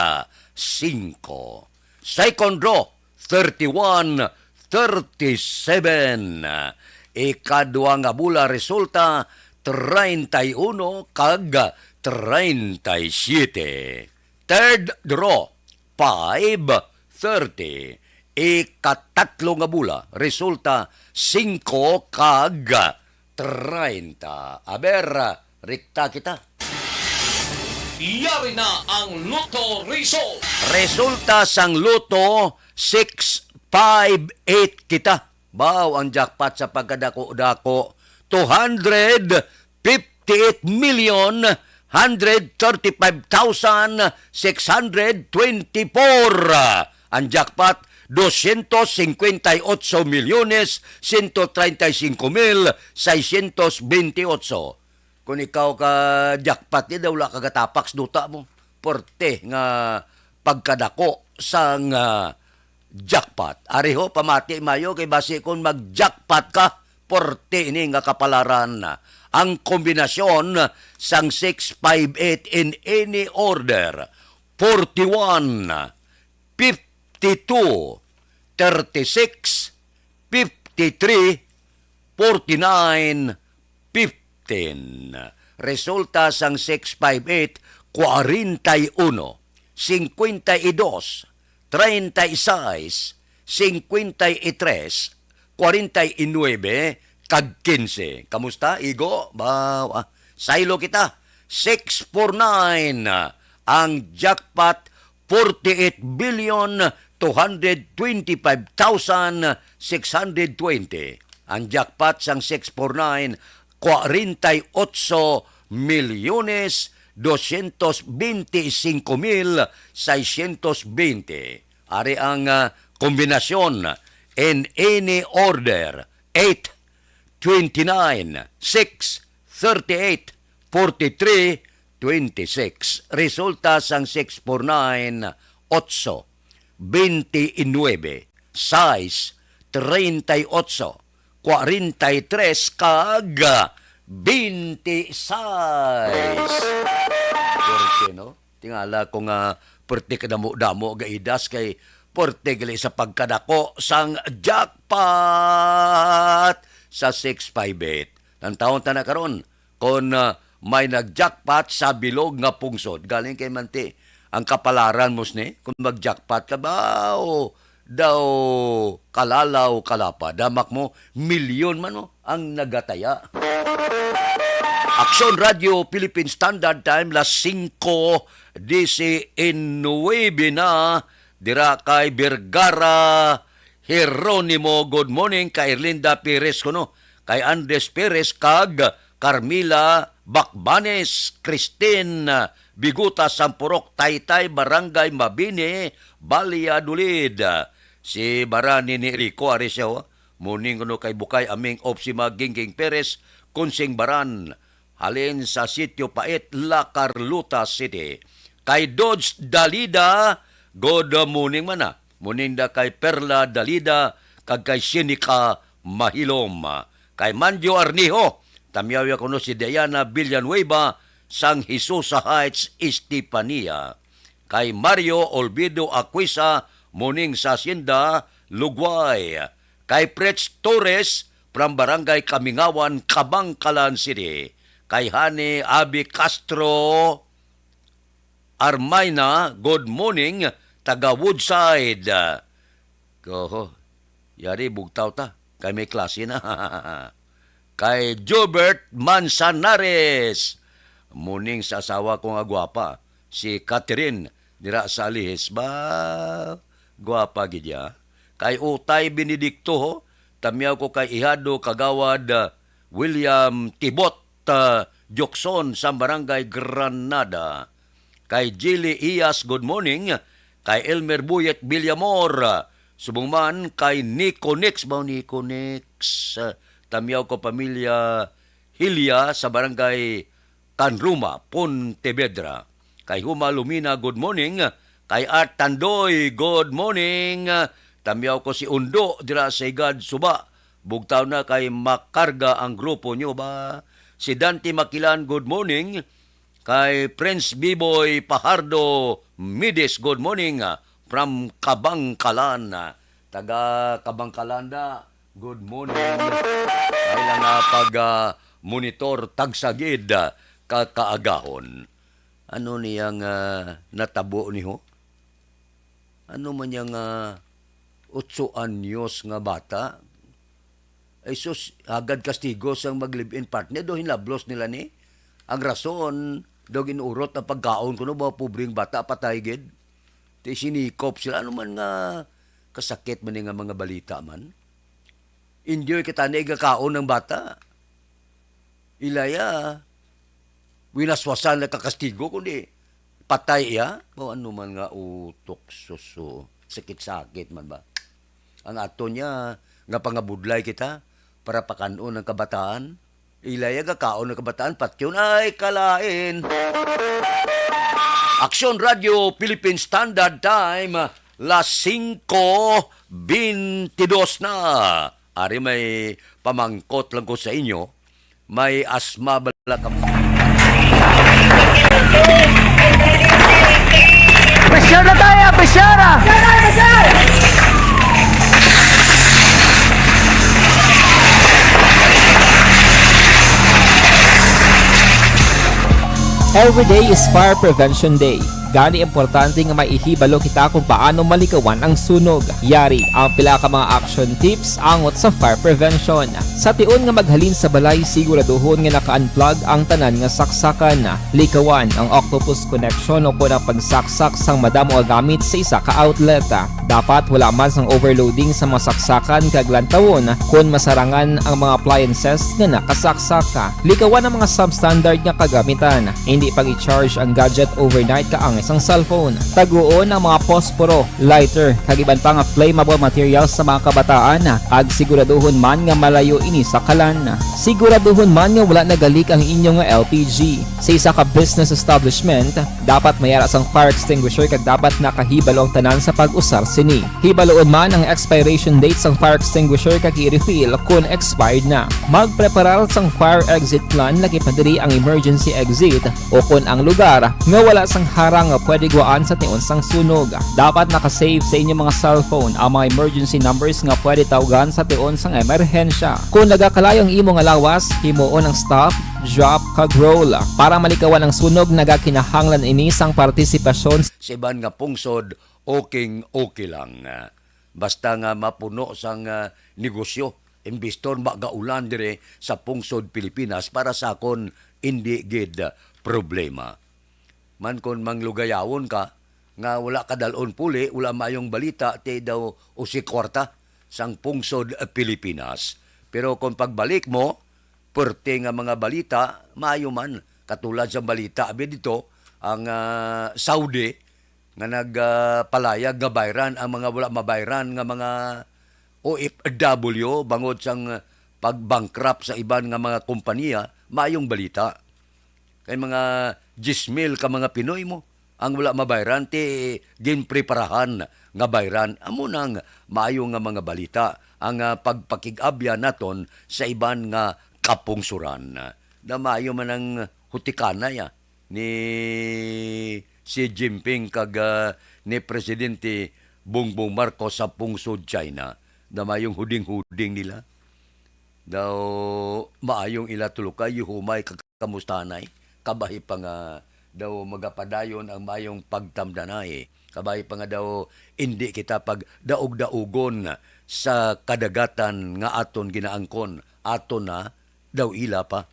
singko. Second draw, thirty-one, thirty-seven. Ikadwa nga bola, resulta treinta y uno kag treinta y siete. Third draw, five, thirty. Ikatatlo nga bola, resulta singko kag treinta. Aber, rikta kita. Yari na ang Lotto result. Resulta sang Lotto, six five eight kita. Baw ang jackpot sa pagkadako-dako, two hundred fifty-eight million, hundred thirty-five thousand, six hundred twenty-four. Ang jackpot, doscientos cincuenta y ocho millones, ciento treinta y cinco mil, seiscientos veintiocho. Kung ikaw ka jackpot, di daw wala ka gatapak sa duta mo. Porte nga pagkadako sang, ah, jackpot. Ari ho, pamati mayo kay basi kung mag-jackpot ka, porte ini nga kapalaran. Ang kombinasyon sang six five eight in any order, forty-one, fifty-two, thirty-six, fifty-three, forty-nine, fifteen. Resulta sang six five eight, kwarenta y uno, cincuenta y dos, treinta y seis, cincuenta y tres, kwarenta y nuebe, kag quince. Kamusta, Igo? Ba, ah, saylo kita. Six four nine ang jackpot, forty-eight billion two hundred twenty-five thousand six hundred twenty. Ang jackpot sang six four nine, kwarenta y ocho milyones doscientos veinticinco mil seiscientos veinte. Ari ang, ah, kombinasyon in any order, eight, twenty-nine, six, thirty-eight, forty-three, twenty-six. Resulta sang six four nine, ocho, twenty-nuebe, sais, treinta y ocho, kwarenta y tres, kag twenty-sais. Pwerte, no? Tingala ko nga pwerte ka damo-damo gaidas kay pwerte gali sa pagkadako sang jackpot sa six five eight. Tantawon ta na karon kon, ah, may nag-jackpot sa bilog nga pungsod. Galing kay Manti, ang kapalaran mo sini, kung mag-jackpot ka ba, o daw kalalaw kalapa, damak mo, milyon man mo ang nagataya. Aksyon Radio Philippine Standard Time, las singko disinuybe na, dira kay Vergara Jeronimo, good morning, kay Erlinda Perez kuno, kay Andres Perez, kag Carmila Bacbanes, Christine Biguta, Sampurok, Taytay, Barangay Mabini, Valladolid. Si Barani ni Rico, ari siya, oh. Morning kuno kay Bukay Aming Opsima Gingging Perez, Kunsing Baran, halin sa Sitio Pait, La Carlota City. Kay Dodge Dalida, good morning man na. Morning da kay Perla Dalida, kag kay Sinica Mahilom. Kay Manjo Arnijo, tamyaw ya kuno si Diana Villanueva, sang Jesusa Heights, Estefania. Kay Mario Olvido Aquisa, morning sa Hacienda, Lugway. Kay Fritz Torres, from Barangay Kamingawan, Kabangkalan City. Kay Hani Abi Castro Armayna, good morning, taga Woodside. Goho, yari, bugtaw ta. Kay may klase na. Kay Jobert Manzanares, morning sa asawa ko nga gwapa, si Catherine, dira sa Alihis. Ba, gwapa gid ya. Kay Utay Benedicto, ho, tamyaw ko kay Ihado Kagawad, ah, William Tibot, ah, Diokson sa Barangay Granada. Kay Jilly Iyas, good morning. Kay Elmer Buyet Villamor, ah, subong man kay Nico Nix, ba Nico Nix, ah, tamyaw ko pamilya Hilya sa Barangay Canruma, Pontevedra. Kay Huma Lumina, good morning. Kay Art Tandoy, good morning. Tamyaw ko si Undo dira sa Higad Suba. Bugtaw na kay makarga ang grupo nyo ba? Si Dante Makilan, good morning. Kay Prince Biboy Pahardo Mides, good morning, ah, from Kabangkalan. Taga Kabangkalan da, good morning. Ay lang nga pag, ah, monitor, tagsa gid, ah, ka kaagahon. Ano niya nga natabo ni ho? Ano man niya nga otso anyos nga bata? Ay sus, hagad kastigo sang mag-live-in partner, do hinlablos nila ni. Ang rason, do ginurot ang pagkaon kuno, mga pobreng bata, patay gid. Ti sinikop sila, ano man nga kasakit man ni nga mga balita man. Enjoy kita ni igakaon ng bata. Ilaya, winaswasan na kakastigo, kundi patay iya. O ano man nga utok, suso. Sakit-sakit man ba? Ang ato niya, nga pangabudlay kita, para pakanon ang kabataan. Ilaya gakaon ang kabataan, patyon ay kalain. Aksyon Radio Philippine Standard Time, las singko bentidos na. Ari may pamangkot lang ko sa inyo, may asma bala ka? Pressure na tayo, pressure ah! Every day is Fire Prevention Day. Gani importante nga may ihibalo kita kung paano malikawan ang sunog. Yari ang pila ka mga action tips angot sa fire prevention. Sa tion nga maghalin sa balay, siguraduhon nga naka-unplug ang tanan nga saksakan. Likawan ang octopus connection o kon ang pagsaksak sang madamo nga gamit sa isa ka outlet. Dapat wala man sang overloading sa mga saksakan kag lantawon kon masarangan ang mga appliances nga nakasaksak. Likawan ang mga substandard nga kagamitan. Hindi pag-i-charge ang gadget overnight kaangay sang cellphone. Taguon ang mga posporo, lighter, kag iban pa nga flammable materials sa mga kabataan, kag siguraduhon man nga malayo ini sa kalan. Siguraduhon man nga wala nagalik ang inyo nga L P G. Sa isa ka business establishment, dapat may ara sang fire extinguisher kag dapat nakahibalo ang tanan sa pag-usar sini. Hibaluon man ang expiration date sang fire extinguisher kag i-refill kon expired na. Magpreparar sang fire exit plan, laki pa diri ang emergency exit o kon ang lugar nga wala sang harang nga pwede gwaan sa tion sang sunog. Dapat naka-save sa inyo mga cellphone ang mga emergency numbers nga pwede tawgan sa tion sang emerhensya. Kung nagakalayo ang imo nga lawas, himuon ang stop, drop, kag roll. Para malikawan ang sunog, nagakinahanglan ini sang partisipasyon sa iban nga pungsod, okay, okay lang. Basta nga mapuno sang, ah, negosyo, imbestor magaulan dire sa pungsod Pilipinas para sa akon, indi gid problema. Man kon manglugayawon ka nga wala ka dal-on puli, wala mayong balita, ti daw usi kwarta sang pungsod, eh, Pilipinas. Pero kung pagbalik mo, perte nga mga balita, maayo man. Katulad sa balita abi dito, ang, ah, Saudi nga nag, ah, palayag nga bayran ang mga wala mabayran nga mga O F W bangod sang pag-bankrupt sa iban nga mga kompanya, maayong balita. Kay mga diyes mil ka mga Pinoy mo ang wala mabayran, ti ginpreparahan nga bayran. Amo nang maayo nga mga balita ang, ah, pagpakig-abya naton sa iban nga kapungsuran. Na maayo man ang hutikanay, ah, ni Xi Jinping kag, ah, ni Presidente Bongbong Marcos sa pungsod China. Na maayong huding-huding nila. Daw maayong ila tulukay, humay kag kamustanay. Kabahi pa nga daw magapadayon ang maayong pagtamdanay. Kabahi pa nga daw indi kita pagdaog-daogon sa kadagatan nga aton ginaangkon. Aton na daw ila pa.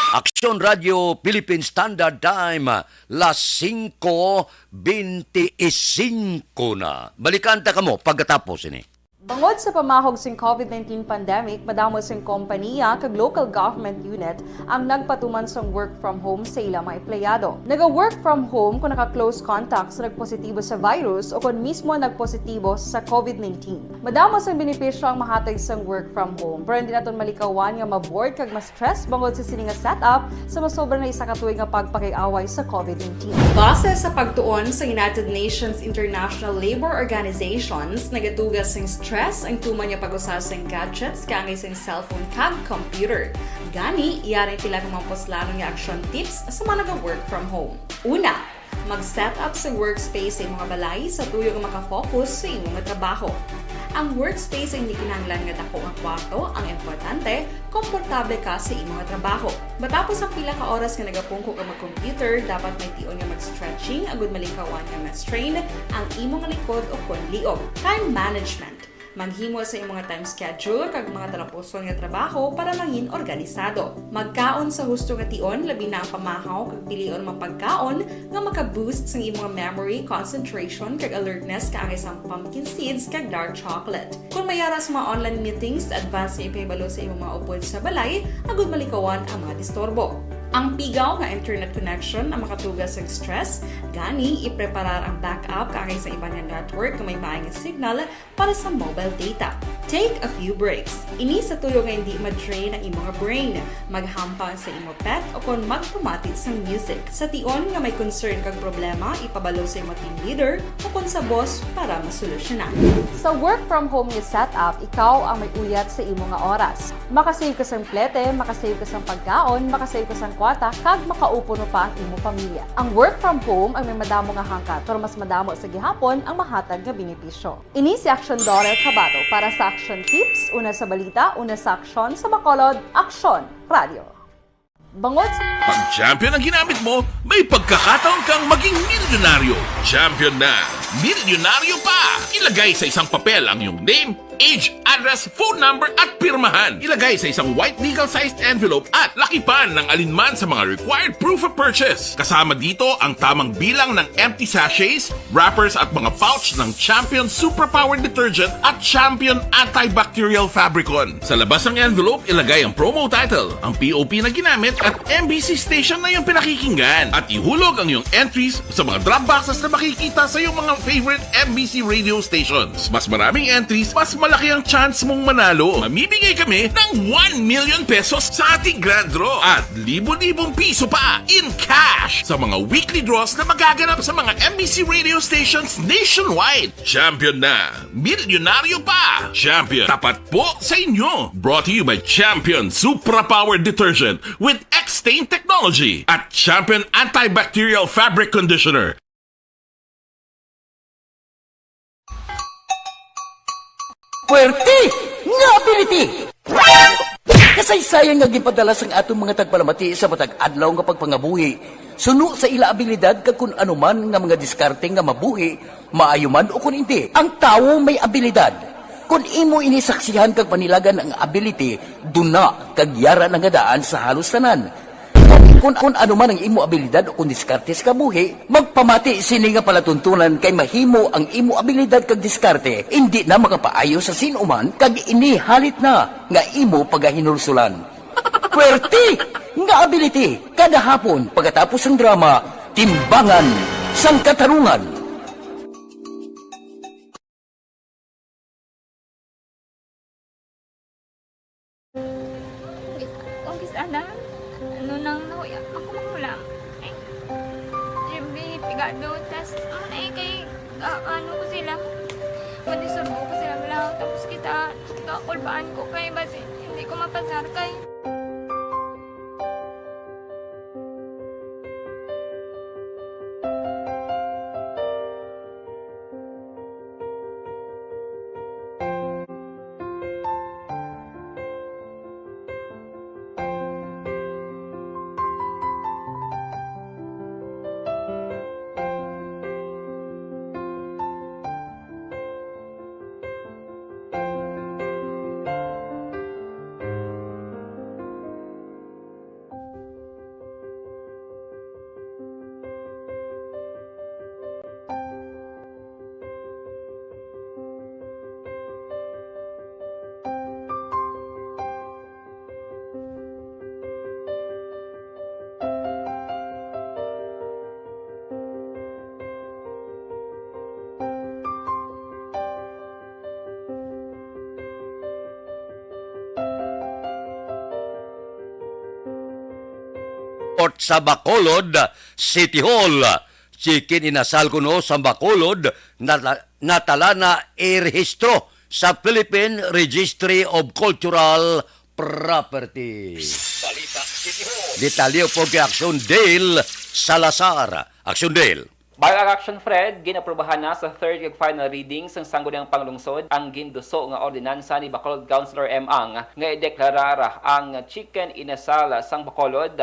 Aksyon Radio Philippine Standard Time, las singko bente y singko na. Balikan ta kamo pagkatapos ini. Bangod sa pamahog sing covid nineteen pandemic, madamo sing kompaniya kag local government unit ang nagpatuman sang work from home sa ila mga empleyado. Naga-work from home kung naka-close contact sa nagpositibo sa virus o kon mismo nagpositibo sa covid nineteen. Madamo sang benepisyo ang mahatag sang work from home, pero hindi naton malikawan nga ma-bored kag ma-stress bangod sa sini nga setup sa masobra na isa ka tuig nga pagpakig-away sa covid nineteen. Base sa pagtuon sa United Nations International Labour Organizations, nagatuga sing stress ang tuman nga pag-usa sing gadgets kaangay sing cellphone kag computer. Gani, yari sila nga mga puslanon nga action tips sa mga naga-work from home. Una, mag-set up sa workspace sa imong balay sa tuyo nga maka-focus sa imong trabaho. Ang workspace ay hindi kinahanglan nga dako nga kwarto, ang importante, komportable ka sa imong trabaho. Matapos ang pila ka oras nga nagapungko ka mag-computer, dapat may tion nga mag-stretching agud malikawan nga ma-strain ang imong likod o kon liog. Time management. Maghimo sa imong time schedule kag mga talapuson nga trabaho para mangin organisado. Magkaon sa husto nga tion, labi na ang pamahaw kag pilion mga pagkaon nga maka-boost sang imong memory, concentration, kag alertness kaangay sang pumpkin seeds kag dark chocolate. Kung may ara sa mga online meetings, advance nga ipahibalo sa imong mga upod sa balay agud malikawan ang mga disturbo. Ang pigaw nga internet connection ang makatuga sa stress, gani ipreparar ang backup kaangay sa iban nga network nga may maay nga signal para sa mobile data. Take a few breaks. Ini sa tuyo nga hindi ma-drain ang imong brain. Maghampang sa imo pet o kon magpamati sang music. Sa tion nga may concern kag problema, ipabalo sa imo team leader o kon sa boss para masolusyonan. Sa work from home nga setup, ikaw ang may uyat sa imo nga oras. Makasave ka sang plete, makasave ka sang pagkaon, makasave ka sang kwarta, kag makaupo pa ang imo pamilya. Ang work from home ang may madamo nga hangkat, pero mas madamo sa gihapon ang mahatag nga benepisyo. Ini si Aksyon Dorer Cabato para sa Aksyon Tips, una sa balita, una sa aksyon, sa Bacolod, Aksyon Radio. Bangod sa Pag Champion ang ginamit mo, may pagkakataon kang maging milyonaryo. Champion na, milyonaryo pa! Ilagay sa isang papel ang iyong name, age, address, phone number, at pirmahan. Ilagay sa isang white legal-sized envelope at lakipan ng alinman sa mga required proof of purchase. Kasama dito ang tamang bilang ng empty sachets, wrappers, at mga pouch ng Champion Superpower Detergent at Champion Antibacterial Fabricon. Sa labas ng envelope, ilagay ang promo title, ang P O P na ginamit, at M B C station na iyong pinakikinggan. At ihulog ang iyong entries sa mga drop boxes na makikita sa iyong mga favorite M B C radio stations. Mas maraming entries, mas malaki ang chance mong manalo. Mamimigay kami ng one million pesos sa ating grand draw at libo-libong piso pa in cash sa mga weekly draws na magaganap sa mga M B C radio stations nationwide. Champion na, milyonaryo pa! Champion, tapat po sa inyo! Brought to you by Champion Supra Power Detergent with extra Stain Technology at Champion Antibacterial Fabric Conditioner. Puwerte nga ability! Kasaysayan nga ginpadala sang aton mga tagpalamati sa matag adlaw nga pagpangabuhi, suno sa ila abilidad kag kun ano man nga mga diskarte nga mabuhi, maayo man o kun indi. Ang tawo may abilidad. Kun imo ini saksihan kag panilagan ang ability, duna kag yara na nga daan sa halos tanan. Kung, kung ano man ang imo abilidad o kung diskarte sa kabuhi, magpamati sini nga palatuntunan kay mahimo ang imo abilidad kag diskarte indi na makapaayo sa sin-o man kag ini halit na nga imo pagahinulsulan. Puwerte nga ability kada hapon pagkatapos sang drama, Timbangan sang Katarungan. Kung kis ana, ano nang nahuya, makumakulang. Ay, Jimmy, pigado, tas, ano na eh, kay, ah, ano ko sila, madisurbo ko sila lang, tapos kita, kakulbaan ko kay, basi, hindi ko mapasar kay. Sa Bacolod City Hall. Chicken inasal kuno sa Bacolod, nata-, natala na irehistro sa Philippine Registry of Cultural Property. Balita City Hall. Detalye po kay Action Dale Salazar. Action Dale. Bilang Action Fred, ginaprubahan na sa third kag final reading sang Sangguniang Panglungsod ang ginduso nga ordinansa ni Bacolod Councilor M. Ang nga ideklarar ang chicken inasal sang Bacolod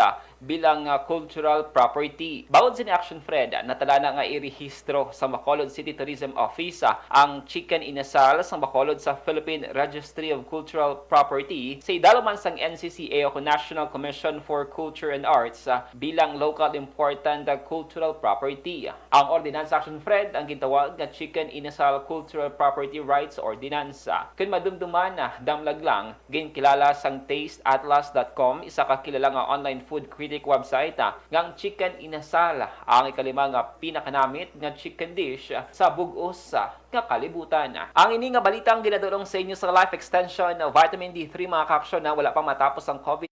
bilang, ah, cultural property. Bangod sini, Action Fred, natala na nga irehistro sa Bacolod City Tourism Office, ah, ang chicken inasal sa Bacolod sa Philippine Registry of Cultural Property sa idalom man sang N C C A o National Commission for Culture and Arts, ah, bilang local important, ah, cultural property. Ang ordinansa, Action Fred, ang gintawag nga Chicken Inasal Cultural Property Rights Ordinance. Kon madumduman, ah, damlag lang, ginkilala sang taste atlas dot com, isa ka kilala nga online food critic website, ah, nga ang chicken inasal ang ikalima nga pinakanamit nga chicken dish, ah, sa bug-os, ah, nga kalibutan. Ang ini nga balita ang ginadul-ong sa inyo sa Life Extension, ah, Vitamin D three, mga ka-aksyon, na wala pa matapos ang COVID.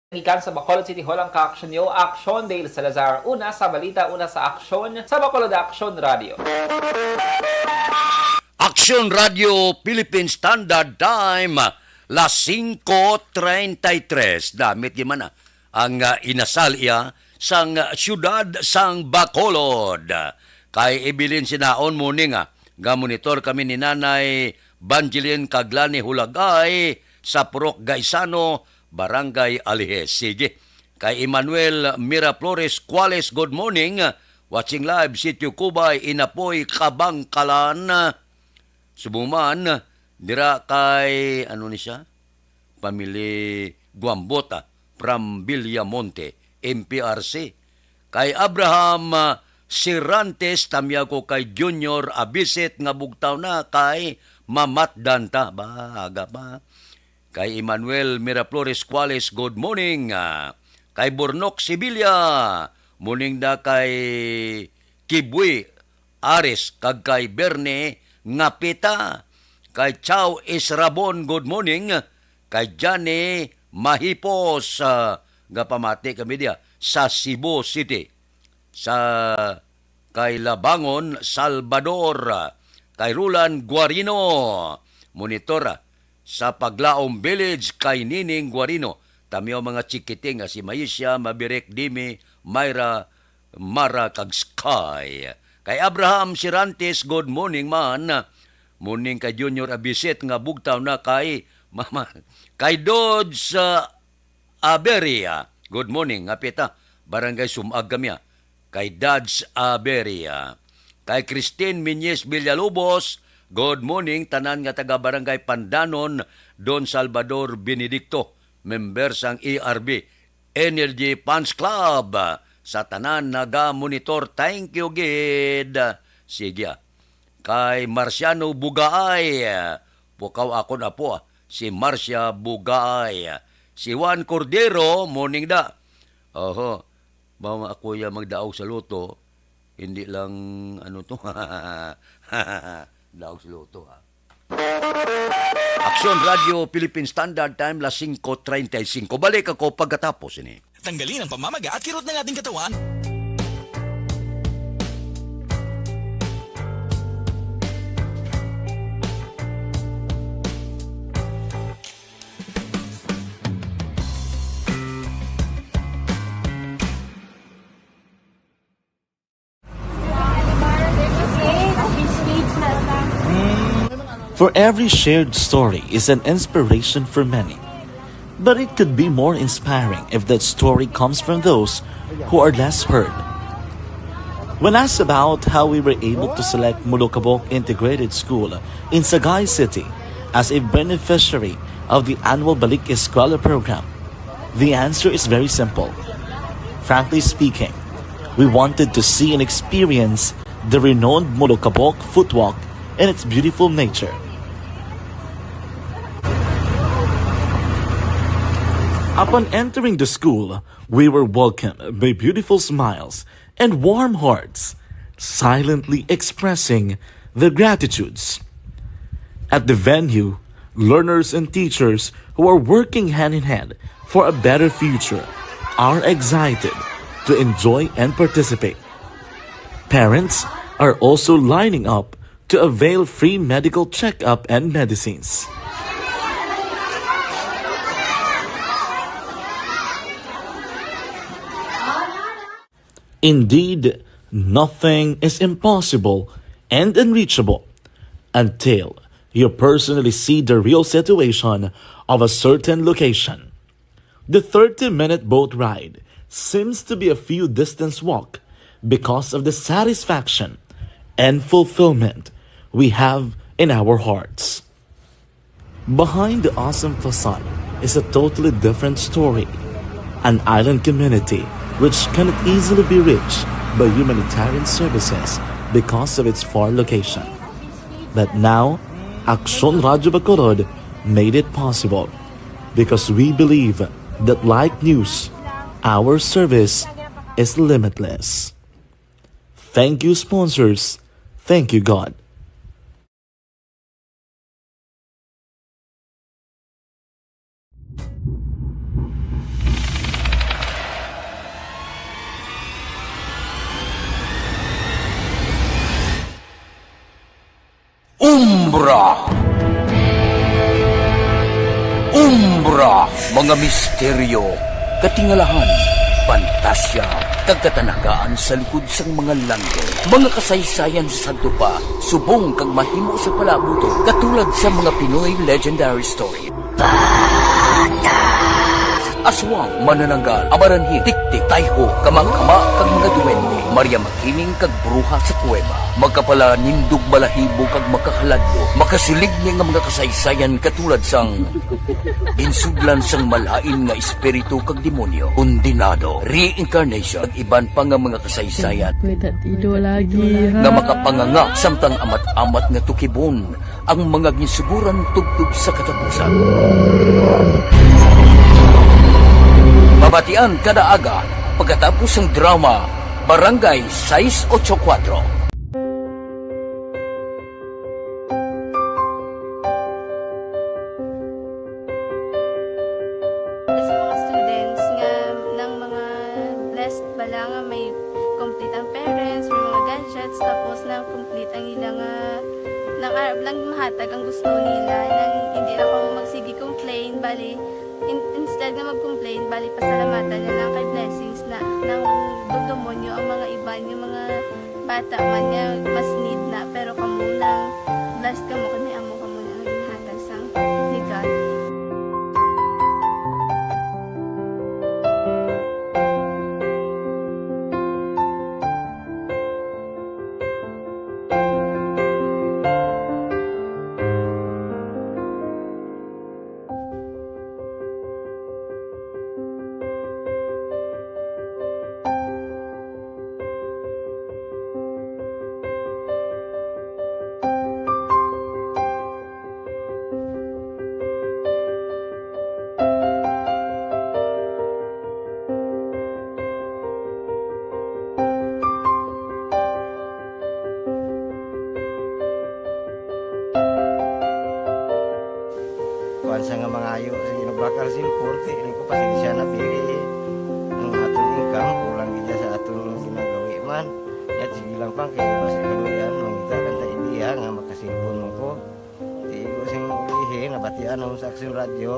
Gikan sa Bacolod City Hall ang ka-aksyon niyo, Aksyon Dale Salazar. Una sa balita, una sa aksyon, sa Bacolod Aksyon Radio. Aksyon Radio Philippine Standard Time, las singko treinta y tres. Namit gid man, ah, ang, ah, inasal iya sang, ah, siyudad sang Bacolod. Kay ibilin sinaon mo ni nga, nga monitor kami ni Nanay Banjilin kag Lani Hulagay sa Purok Gaisano, Barangay Alijes. Sige. Kay Emmanuel Miraflores Cuales, good morning. Watching live, Sitio Cubay, Inapoy, Kabangkalan. Subong man, dira kay, ano ni siya? Family Guambota from Villamonte, M P R C. Kay Abraham, ah, Sirantes, tamyaw ko kay Junior Abisit nga bugtaw na kay mamatdan ta. Ba, aga pa. Kay Emmanuel Miraflores Cuales, good morning. Ah, kay Bornok Sibilia, morning da kay Kibui Aris kag kay Bernie Ngapita. Kay Chow Israbon, good morning. Kay Johnny Mahipos, ah, nga pamati kami diya sa Cebu City. Sa kay Labangon, Salvador, kay Roland Guarino, monitor sa Paglaom Village, kay Nining Guarino, tamyaw mga chikiting nga si Maisha, Mabirek, Dimi, Myra, Mara, kag Sky. Kay Abraham Sirantes, good morning man. Morning kay Junior Abisit nga bugtaw na kay mama, kay Dodge, ah, Aberia. Good morning, nga pita. Barangay Sumag kami, ah. Kay Dads Aberia. Kay Christine Minyes Villalobos, good morning, tanan nga taga Barangay Pandanon, Don Salvador Benedicto, member sang A R B Energy Fans Club. Sa tanan naga-monitor, thank you gid. Sige, ah. Kay Marciano Bugaay, pukaw akon apo, ah, si Marcia Bugaay. Si Juan Cordero, morning da. Oho, mao nga ako ya magdaog sa loto, hindi lang, ano to, daog sa loto, ha. Aksyon Radio Philippine Standard Time, las singko treinta y cinco. Balik ako pagkatapos ini. Tanggalin ang pamamaga at kirot ng ating katawan. For every shared story is an inspiration for many. But it could be more inspiring if that story comes from those who are less heard. When asked about how we were able to select Mulukabok Integrated School in Sagay City as a beneficiary of the annual Balik Eskwela program, the answer is very simple. Frankly speaking, we wanted to see and experience the renowned Mulukabok Footwalk and its beautiful nature. Upon entering the school, we were welcomed by beautiful smiles and warm hearts, silently expressing their gratitudes. At the venue, learners and teachers who are working hand in hand for a better future are excited to enjoy and participate. Parents are also lining up to avail free medical checkup and medicines. Indeed, nothing is impossible and unreachable until you personally see the real situation of a certain location. The thirty-minute boat ride seems to be a few distance walk because of the satisfaction and fulfillment we have in our hearts. Behind the awesome facade is a totally different story, an island community which cannot easily be reached by humanitarian services because of its far location. But now, Aksyon Radyo Bacolod made it possible because we believe that, like news, our service is limitless. Thank you, sponsors. Thank you, God. Umbra. Umbra, mga misteryo, katingalahan, pantasya, kag katanagaan sa likod sang mga langit. Mga kasaysayan sa sadto pa, subong kag mahimo sa palaabuton, katulad sa mga Pinoy legendary story. Aswang, manananggal, amaranhi, tiktik, tayho, kamangkama, kag mga duwende, Maria Makiling, kag bruha sa kuweba. Makapalanindog balahibo kag makahaladlok, makasilig ni nga mga kasaysayan katulad sang ginsudlan sang malain nga espiritu kag demonyo, kondenado, reincarnation, kag iban pa nga mga kasaysayan Wait, that ido lagi, nga ha? makapanganga samtang amat-amat nga tukibon ang mga ginsuguran tubtob sa katapusan. Mabatian kada aga pagkatapos sang drama Barangay sais ocho kuwatro. Sa mga students nga, nang mga blessed bala nga may complete ang parents, may mga gadgets, tapos na complete ang ila nga, nang arab lang mahatag ang gusto nila, nang hindi na kamo magsige complain, bali, in-, instead nga mag-complain, bali, pasalamatan na lang kay blessings na, nang dumdumon nyo ang mga iban, yung mga bata man nga mas need na, pero kamo lang, blessed kamo kay may amo kamo nga ginhatag sang ni God. Kuwan sa nga mga ayo, sige, nagbakal sin korte, ini ko pasensya na, pili ang aton income, kulang gid sa aton ginagawi man. Yat, sige lang pang, kaya basta kaluyan, mangita lang ta idea nga makasilpon mo ko. Di ko sing ihi, nabatian mo sa Aksyon Radyo,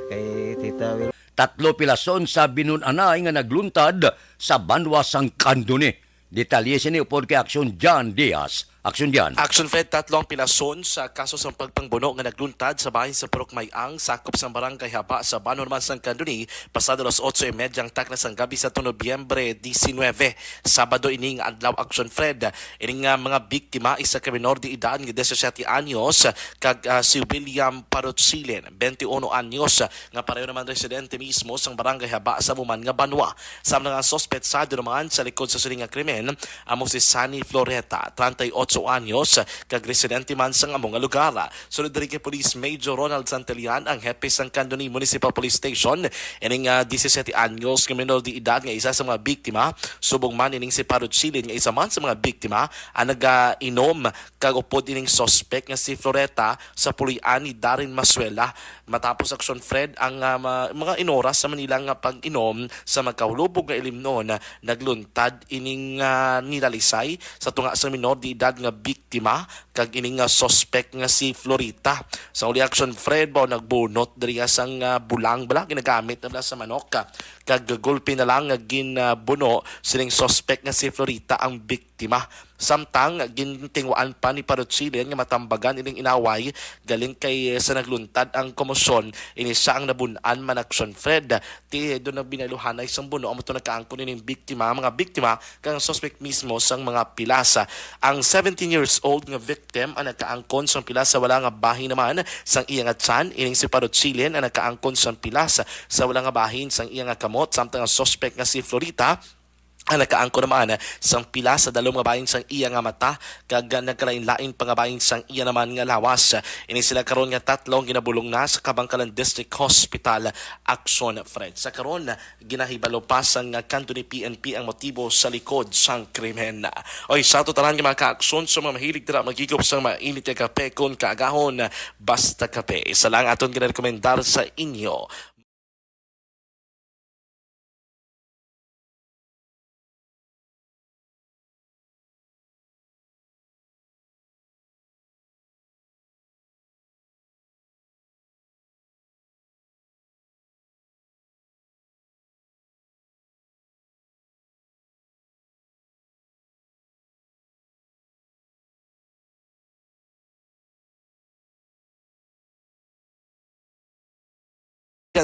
kay Tita Wil- Tatlo pilason sa binun-anay nga nagluntad sa banwa sang Candoni. Detalye sini upod kay Aksyon Jan Diaz. Aksyon Jan. Action Fred, tatlo ang pilason sa kaso sang pagpangbuno nga nagluntad sa bahin sa Purok May-ang, sakop sang Barangay Haba sa banwa sang Candoni, pasado alas otso y media ang takna sang gabi sa Nobyembre diecinueve, Sabado ini nga adlaw, Action Fred. Ini nga mga biktima, isa ka menor de edad nga disisiete anyos, kag, ah, si William Parutsilin, twenty-one anyos, nga pareho naman residente mismo sang Barangay Haba sa amo man nga banwa. Samtang ang suspetsado naman sa likod sa sini nga krimen amo si Sunny Floreta, treinta y ocho anyos, kag residente man sang amo nga lugar. Sunod diri kay Police Major Ronald Santillan, ang hepe sang Candoni Municipal Police Station, ining, ah, disisiete anyos nga menor de edad nga isa sa mga biktima, subong man ining si Parutsilin nga isa man sa mga biktima, ang nagainom kag upod ining suspek nga si Floreta sa puloy-an ni Darren Masuela. Matapos, Action Fred, ang, ah, ma-, mga inoras sa Manila nga pag-inom sa magkahulubog nga ilimnon, nagluntad ining, ah, nilalisay sa tunga sang minor de edad nga biktima kag ining, ah, suspek nga si Florita. Sa uli, Action Fred, mao nagbunot diriya sang, ah, bulang bala ginagamit na bala sa manok, ah, kag gulpi na lang nga ginbuno sining suspek nga si Florita ang biktima. Samtang gintinguhaan pa ni Parutsilin nga matambagan ining inaway, galing kay sa nagluntad ang komosyon, ini sia ang nabun-an man, Action Fred. Ti do nagbinayluhanay sang buno, amo to nagkaangkon ining biktima, mga biktima kag ang suspek mismo sang mga pilas. Ang seventeen years old nga victim ang nagkaangkon sang pilas sa wala nga bahin naman sang iya nga tiyan. Ining si Parutsilin ang nagkaangkon sang pilas sa wala nga bahin sang iya nga kamot, samtang ang suspek nga si Florita ang nakaangkon naman sang pila sa dalom nga bahin sang iya nga mata, kag nagkalain-lain pa nga bahin sang iya naman nga lawas. Ini sila karon nga tatlo ang ginabulong na sa Kabankalan District Hospital. Action Fred. Sa karon, ginahibalo pa sang Candoni P N P ang motibo sa likod sang krimen. Oy, sa ato tanan nga mga ka-aksyon, sa mga mahilig dira maghigop sang mainit nga kape kon kaagahon, Basta Kape. Isa lang aton ginarekomendar sa inyo.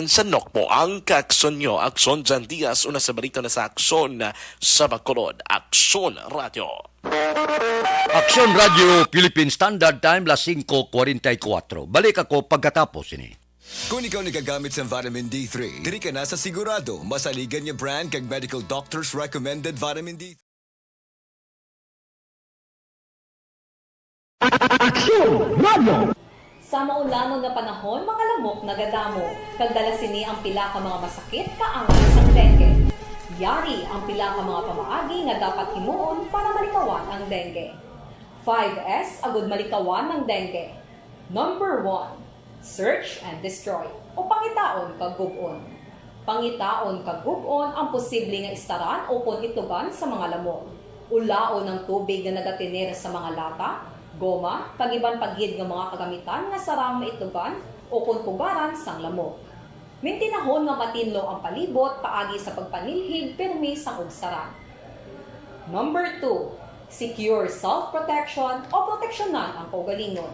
Sa Nokpo ang Kaksyon Nyo, Aksyon Jan Diaz, una sa balita na sa Aksyon sa Bacolod, Aksyon Radio. Aksyon Radio Philippine Standard Time, las singko kwarenta y kuwatro. Balik ako pagkatapos ini. Kung ikaw nagagamit sa vitamin D three, diri ka na sa sigurado. Masaligan nga brand kag medical doctors recommended vitamin D three. Aksyon Radio! Sa maulangon nga panahon, mga lamok nagadamo, kag dala sini ang pila ka mga masakit kaangay sang dengue. Yari ang pila ka mga pamaagi nga dapat himuon para malikawan ang dengue. Five S agud malikawan ang dengue. Number one, search and destroy, o pangitaon kag gub-on. Pangitaon kag gub-on ang posible nga istaran ukon itugan sa mga lamok. Ulaon ang tubig nga nagatener sa mga lata, goma, kag iban pa gid nga mga kagamitan nga sarang maitugan ukon pugaran sang lamok. Mintinahon nga matinlo ang palibot paagi sa pagpanilhig pirmi sang ugsaran. Number two, secure self-protection o proteksyonan ang kaugalingon.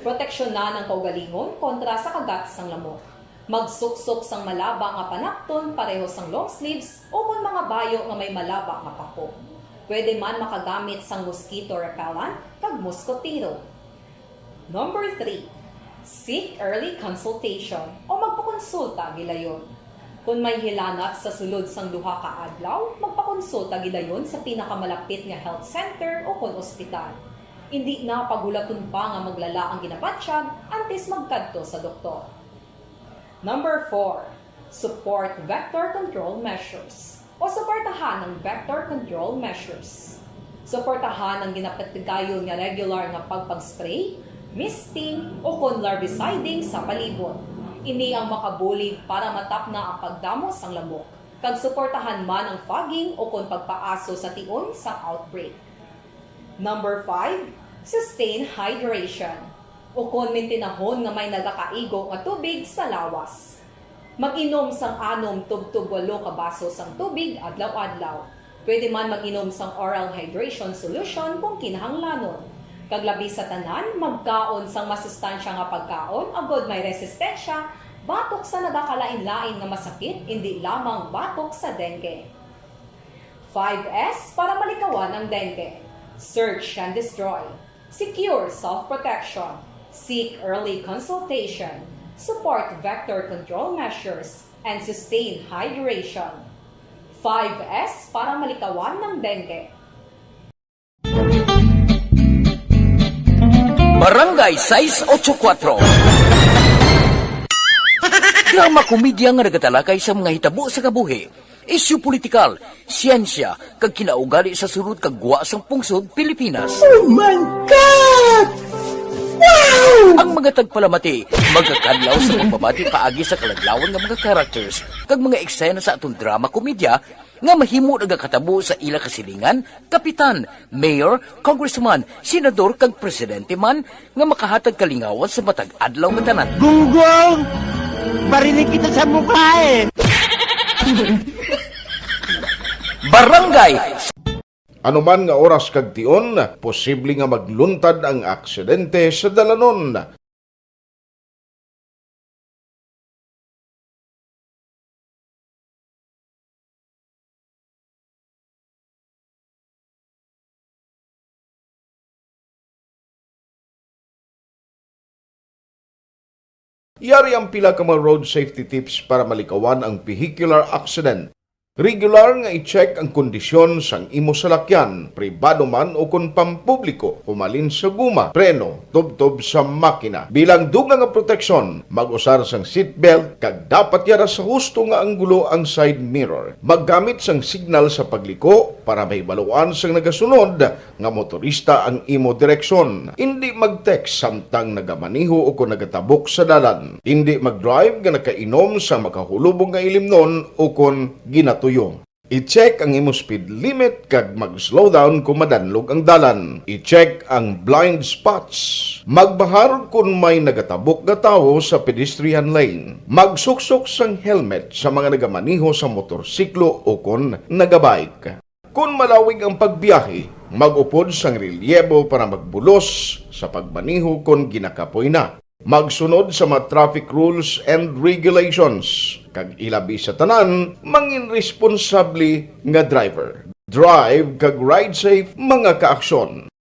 Proteksyonan ang kaugalingon kontra sa kagat sang lamok. Magsuksok sang malaba nga panapton pareho sang long sleeves ukon mga bayo nga may malaba nga pako. Pwede man makagamit sang mosquito repellent kag moskotero. Number three, seek early consultation o magpakonsulta gilayon. Kon may hilanat sa sulod sang duha ka adlaw, magpakonsulta gilayon sa pinakamalapit nga health center ukon ospital. Indi na paghulaton pa nga maglala ang ginabatyag antes magkadto sa doktor. Number four, support vector control measures o suportahan ang vector control measures. Suportahan ang ginapatigayon nga regular nga pagpag-spray, misting, ukon larviciding sa palibot. Ini ang makabulig para matapna ang pagdamo sang lamok, kag suportahan man ang fogging ukon pagpaaso sa tion sang outbreak. Number five, sustain hydration, ukon mintinahon nga may nagakaigo nga tubig sa lawas. Mag-inom sang anom tubtob walo ka baso sang tubig adlaw-adlaw. Pwede man mag-inom sang oral hydration solution kung kinahanglanon. Kag labi sa tanan, magkaon sang masustansya nga pagkaon agod may resistensya batok sa nagakalain-lain nga masakit, indi lamang batok sa dengue. Five S para malikawan ang dengue. Search and destroy. Secure self-protection. Seek early consultation. Support vector control measures and sustain hydration. Five S para malikawan ng dengue. Barangay sais otso kuwatro. Drama komedya nga nagatalakay sa mga hitabo sa kabuhi, isyu politikal, siyensya, kag kinaugali sa sulod kag gwa sang pungsod Pilipinas. Oh my God! Wow! Ang mga tagpalamati magakadlaw sa pagbabati paagi sa kaladlawan nga mga characters kag mga eksena sa aton drama komedya nga mahimo nagakatabo sa ila kasilingan, kapitan, mayor, congressman, senador, kag presidente man nga makahatag kalingawan sa matag adlaw nga tanan. Gunggong! Barinig kita sa mukha eh! Barangay. Anuman nga oras kag tion, posible nga magluntad ang aksidente sa dalanon. Yari ang pila ka mga road safety tips para malikawan ang vehicular accident. Regular nga i-check ang kondisyon sang imo salakyan, pribado man o kon pampubliko, humalin sa guma, preno, tubtob sa makina. Bilang dugang nga proteksyon, mag-usar sang seatbelt kag dapat yara sa husto nga anggulo ang side mirror. Maggamit sang signal sa pagliko para mahibaluan sang nagasunod nga motorista ang imo direksyon. Indi mag-text samtang nagamaneho o kon nagatabok sa dalan. Indi mag-drive nga nakainom sa makahulubong nga ilimnon o kon ginatuyo. I-check ang imo speed limit kag mag-slow down kon madanlog ang dalan. I-check ang blind spots. Magbahar kon may nagatabok nga tawo sa pedestrian lane. Magsuksok sang helmet sa mga nagamaneho sa motorsiklo o kon nagabike. Kon malawig ang pagbiyahe, mag-upod sang relyebo para magbulos sa pagmaneho kon ginakapoy na. Magsunod sa mga traffic rules and regulations, kag ilabi sa tanan, mangin responsable nga driver. Drive kag ride safe, mga kaaksyon.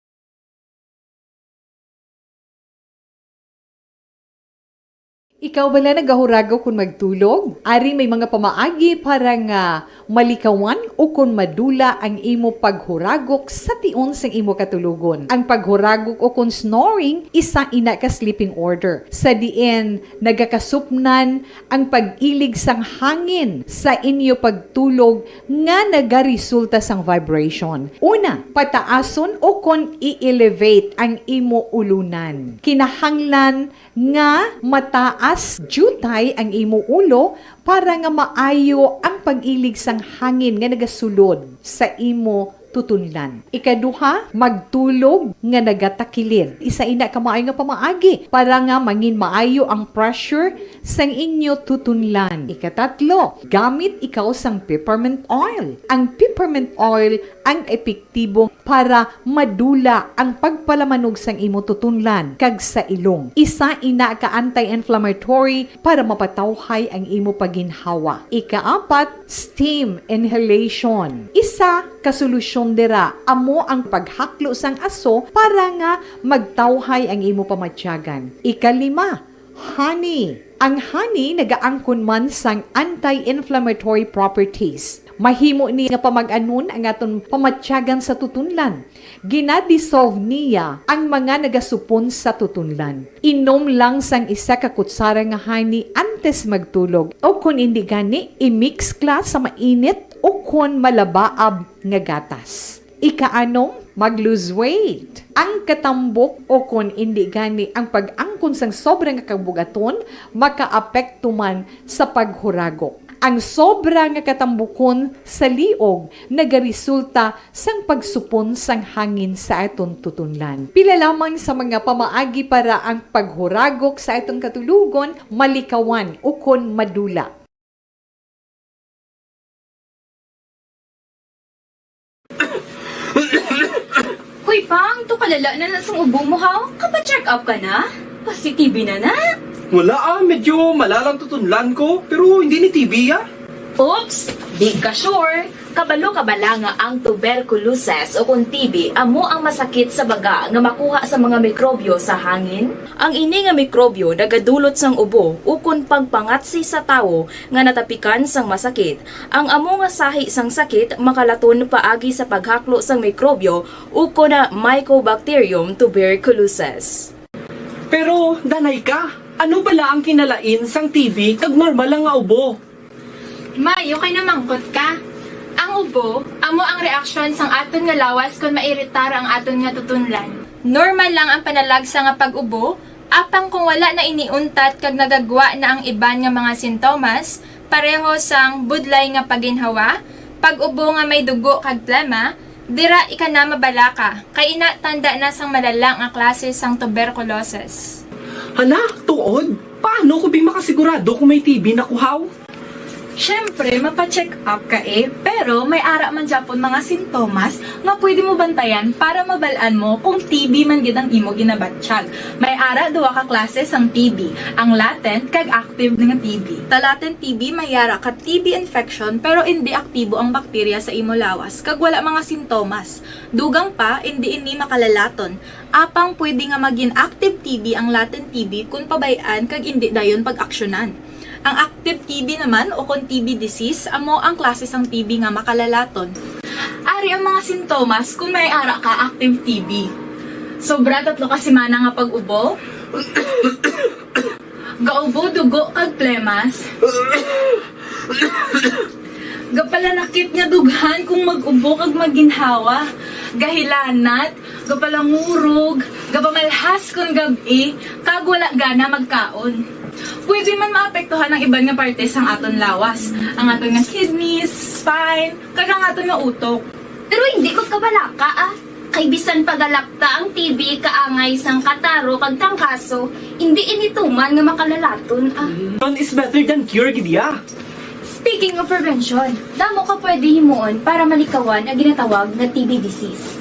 Ikaw bala nagahuragok kon magtulog? Ari may mga pamaagi para nga malikawan ukon madula ang imo paghuragok sa tion sang imo katulogon. Ang paghuragok ukon snoring isa ina ka sleeping order, sa diin nagakasupnan ang pag-ilig sang hangin sa inyo pagtulog nga nagaresulta sang vibration. Una, pataason ukon i-elevate ang imo ulunan. Kinahanglan nga mataas diutay ang imo ulo para nga maayo ang pag-ilig sang hangin nga nagasulod sa imo tutunlan. Ikaduha, magtulog nga nagatakilid. Isa ina ka maayo nga pamaagi para nga mangin maayo ang pressure sang inyo tutunlan. Ikatatlo, gamit ikaw sang peppermint oil. Ang peppermint oil ang epektibo para madula ang pagpalamanog sang imo tutunlan kag sa ilong. Isa ina ka anti-inflammatory para mapatawhay ang imo paginhawa. Ikaapat, steam inhalation. Isa ka solusyon dira amo ang paghaklo sang aso para nga magtawhay ang imo pamatyagan. Ikalima, honey. Ang honey nagaangkon man sang anti-inflammatory properties. Mahimo ni nga pamag-anon ang aton pamatyagan sa tutunlan. Ginadissolve niya ang mga nagasupon sa tutunlan. Inom lang sang isa ka kutsara nga honey antes magtulog, o kon indi gani, i-mix kla sa mainit o kon malabaab nga gatas. Ikaanom, mag-lose weight. Ang katambok o kon indi gani ang pag-angkon sang sobra nga kabugaton makaapekto man sa paghuragok. Ang sobra nga katambukon sa liog nagaresulta sang pagsupon sang hangin sa aton tutunlan. Pila lamang sa mga pamaagi para ang paghuragok sa aton katulogon malikawan ukon madula. Hoy, Pang, to kalala na na sang ubo mo, ha? Kapa-check up ka na? Kasi T B na na. Wala ah, medyo malalang tutunlan ko, pero hindi ni T B ah. Oops! Di ka sure. Kabalo ka bala nga ang tuberculosis o kon T B amo ang masakit sa baga nga makuha sa mga mikrobyo sa hangin? Ang ini nga mikrobyo nagadulot sang ubo ukon pagpangatsi sa tawo nga natapikan sang masakit. Ang amo nga sahi sang sakit makalaton paagi sa paghaklo sang mikrobyo ukon na Mycobacterium tuberculosis. Pero danay ka, ano bala ang kinalain sang T B kag normal lang nga ubo? May, okay na mangkot ka. Ang ubo, amo ang reaksyon sang aton nga lawas kon mairitar ang aton nga tutunlan. Normal lang ang panalagsa nga pag-ubo, apang kung wala na ini untat kag nagagwa na ang iban nga mga sintomas, pareho sang budlay nga paginhawa, pag-ubo nga may dugo kag plema, dira ika na mabalaka, kay ina tanda na sang malala nga klase sang tuberculosis. Hala, tuod? Paano ko bi makasigurado kung may T B na ko haw? Siyempre, mapa-check up ka eh, pero may ara man gyapon mga sintomas nga pwede mo bantayan para mabal-an mo kung T B man gid ang imo ginabatyag. May ara duha ka klase sang T B, ang latent kag active nga T B. Sa latent T B may ara ka T B infection pero indi aktibo ang bakterya sa imo lawas kag wala mga sintomas. Dugang pa, indi ini makalalaton. Apang pwede nga magin active T B ang latent T B kon pabay-an kag indi dayon pag-aksyonan. Ang active T B naman o kon T B disease amo ang klase sang T B nga makalalaton. Ari ang mga sintomas kon may ara ka active T B. Sobra tatlo ka semana nga pag-ubo. Gaubo dugo kag plemas. Gapalanakit nga dughan kung mag-ubo kag maginhawa. Gahilanat, gapalangurog, gapamalhas kon gab-i, kag wala gana magkaon. Pwede man maapektuhan ang iban nga parte sang aton lawas, ang aton nga kidneys, spine, kag ang aton nga utok. Pero hindi ko kabalaka ah. Kay bisan pagalapta ang T B kaangay sang kataro kag trangkaso, hindi ini tuman nga makalalaton ah. Prevention is better than cure gid ya. Speaking of prevention, damo ka pwede himuon para malikawan ang ginatawag nga T B disease.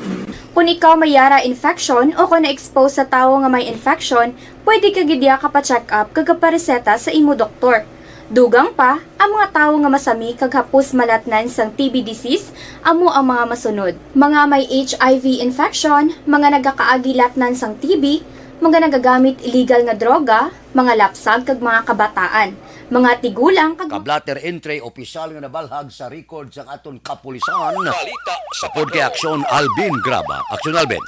Kon ikaw may yara infection o kon na-expose sa tawo nga may infection, pwede ka gid diha ka pa-check up kag kapareseta sa imo doktor. Dugang pa, ang mga tawo nga masami kag hapos malatnan sang T B disease amo ang mga masunod: mga may H I V infection, mga nagakaagi latnan sang T B, mga nagagamit illegal nga droga, mga lapsag kag mga kabataan, mga tigulang kag Kablater Entre, opisyal nga nabalhag sa record sang aton kapulisan. Balita sa Pod kay Aksyon, Alvin Graba. Aksyon, Alvin.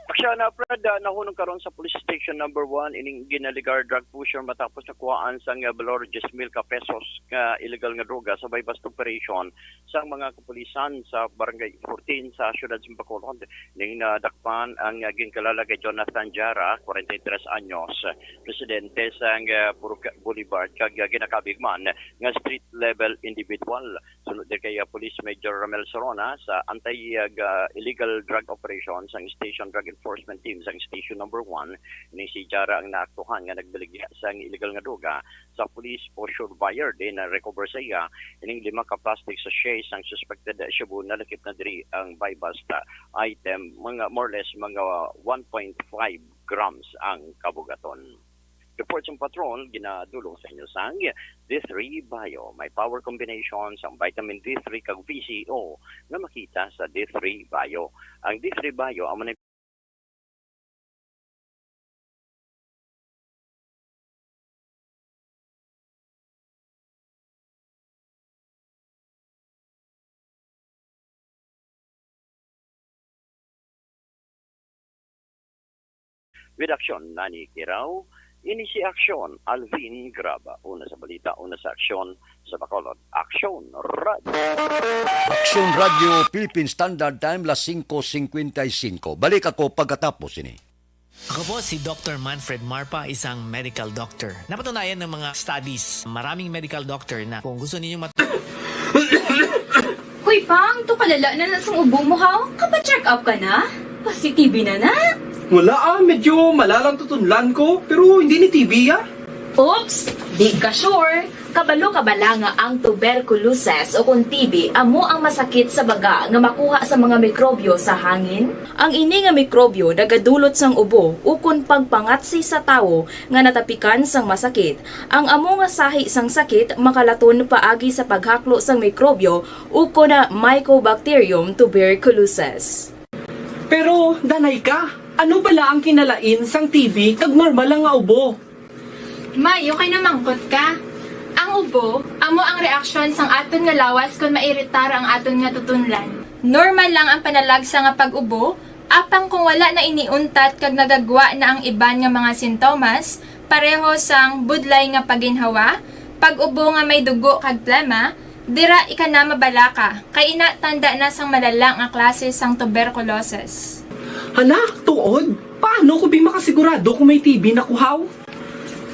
Aksyon, ah, Fred, ah, nahunong karon sa Police Station Number One ining ginalegar drug pusher matapos nakuhaan sang, ah, balor diyes mil ka pesos nga illegal nga droga sa buy-bust operation sang mga kapulisan sa Barangay fourteen sa siyudad sa Bacolod. Ning nadakpan ang, ah, ginkilala kay Jonathan Jara, forty-three anyos, residente sa, ah, Purok Boulevard, kag, ah, ginakabig man nga street level individual. Sulod ni kay, ah, Police Major Ramel Sorona, sa anti, ah, ga-, illegal drug operation sang Station Drug Enforcement Team sang Station Number One, ni si Jara ang naaktuhan nga nagbaligya sang illegal nga droga sa police posture buyer. Din na-recover sa iya ining lima ka plastic sachet sang suspected shabu. Nalakip na diri ang buy-bust item, mga more or less mga one point five grams ang kabugaton. Report sang patrol ginadulong sa inyo sang D three Bio. May power combination sang vitamin D three kag V C O nga makita sa D three Bio. Ang D three Bio amo na With action, Nani Kiraw. Ini si Aksyon, Alvin Graba. Una sa balita, una sa aksyon, sa Bacolod. Aksyon Radio. Aksyon Radio, Philippine Standard Time, las singko singkwenta y singko. Balik ako pagkatapos ini. Ako po si Doktor Manfred Marpa, isang medical doctor. Napatunayan ng mga studies, maraming medical doctor na kung gusto ninyo mat- Hoy, Pang, to kalala na na sang ubo mo, haw? Kapa-check up ka na? Positive na na? Wala ah, medyo malalang tutunlan ko, pero hindi ni T B ah. Oops! Di ka sure? Kabalo ka bala nga ang tuberculosis o kon T B amo ang masakit sa baga nga makuha sa mga mikrobyo sa hangin? Ang ini nga mikrobyo nagadulot sang ubo ukon pagpangatsi sa tawo nga natapikan sang masakit. Ang amo nga sahi sang sakit makalaton paagi sa paghaklo sang mikrobyo ukon na Mycobacterium tuberculosis. Pero, danay ka, ano bala ang kinalain sang T B kag normal lang nga ubo? May, okay na mangkot ka. Ang ubo, amo ang reaksyon sang aton nga lawas kon mairitar ang aton nga tutunlan. Normal lang ang panalagsa nga pag-ubo, apang kung wala na ini untat kag nagagwa na ang iban nga mga sintomas, pareho sang budlay nga paginhawa, pag-ubo nga may dugo kag plema, dira ika na mabalaka, kay ina tanda na sang malala nga klase sang tuberculosis. Hala, tuod? Paano ko bi makasigurado kung may T B na ko, haw?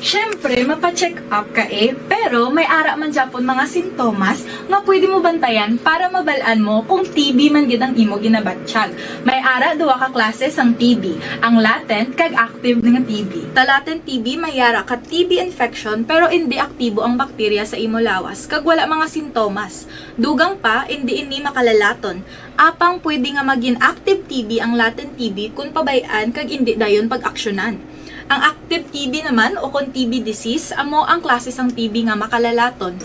Siyempre, mapa-check up ka eh, pero may ara man gyapon mga sintomas nga pwede mo bantayan para mabal-an mo kung T B man gid ang imo ginabatyag. May ara duha ka klase sang T B, ang latent kag active nga T B. Sa latent T B may ara ka T B infection pero indi aktibo ang bakterya sa imo lawas kag wala mga sintomas. Dugang pa, indi ini makalalaton. Apang pwede nga magin active T B ang latent T B kon pabay-an kag indi dayon pag-aksyonan. Ang active T B naman o kon T B disease amo ang klase sang T B nga makalalaton.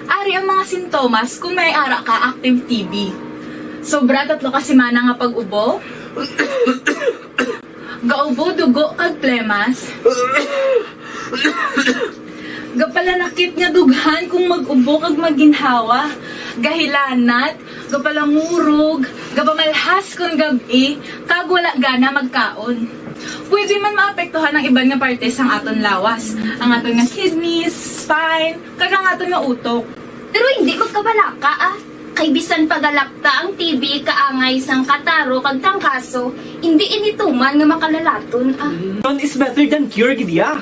Ari ang mga sintomas kon may ara ka active T B. Sobra tatlo ka semana nga pag-ubo. Gaubo dugo kag plemas. Gapalanakit nga dughan kung mag-ubo kag maginhawa. Gahilanat, gapalangurog, gapamalhas kon gab-i, kag wala gana magkaon. Pwede man maapektuhan ang iban nga parte sang aton lawas, ang aton nga kidneys, spine, kag ang aton nga utok. Pero hindi magkabalaka, ah. Kay bisan pa galakta ang T B kaangay sang kataro kag trangkaso, hindi ini tuman nga makalalaton, ah. Prevention is better than cure, gid ya.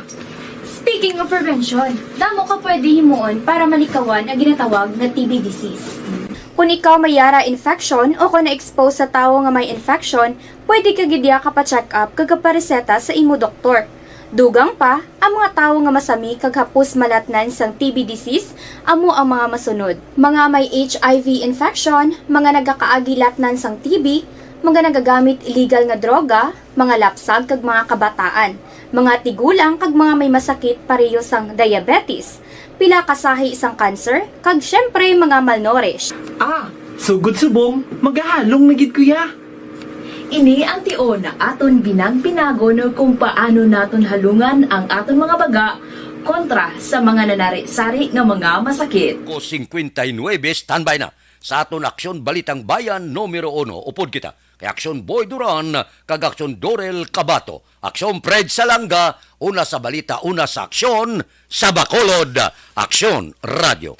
Speaking of prevention, damo ka pwede himuon para malikawan ang ginatawag nga T B disease. Kung ikaw may yara infection o kung na-expose sa tawo nga may infection, pwede ka gid ya ka pa-check up kag kapareseta sa imo doktor. Dugang pa, ang mga tawo nga masami kag hapos malatnan sang T B disease amo ang mga masunod: mga may H I V infection, mga nagakaagi latnan sang T B, Mga nagagamit illegal nga droga, mga lapsag kag mga kabataan, mga tigulang kag mga may masakit pareho sang diabetes, pila ka sahi sang cancer, kag syempre mga malnourished. Ah, sugod subong, magahalong na gid, kuya. Ini ang tion nga aton binag-binagon kung paano naton halungan ang aton mga baga kontra sa mga nanari-sari nga mga masakit. Ko fifty-nine, standby na sa aton Aksyon Balitang Bayan numero uno. Upod kita kay Aksyon Boy Duran kag Aksyon Dorel Cabato. Aksyon Fred Salanga, una sa balita, una sa aksyon, sa Bacolod, Aksyon Radio.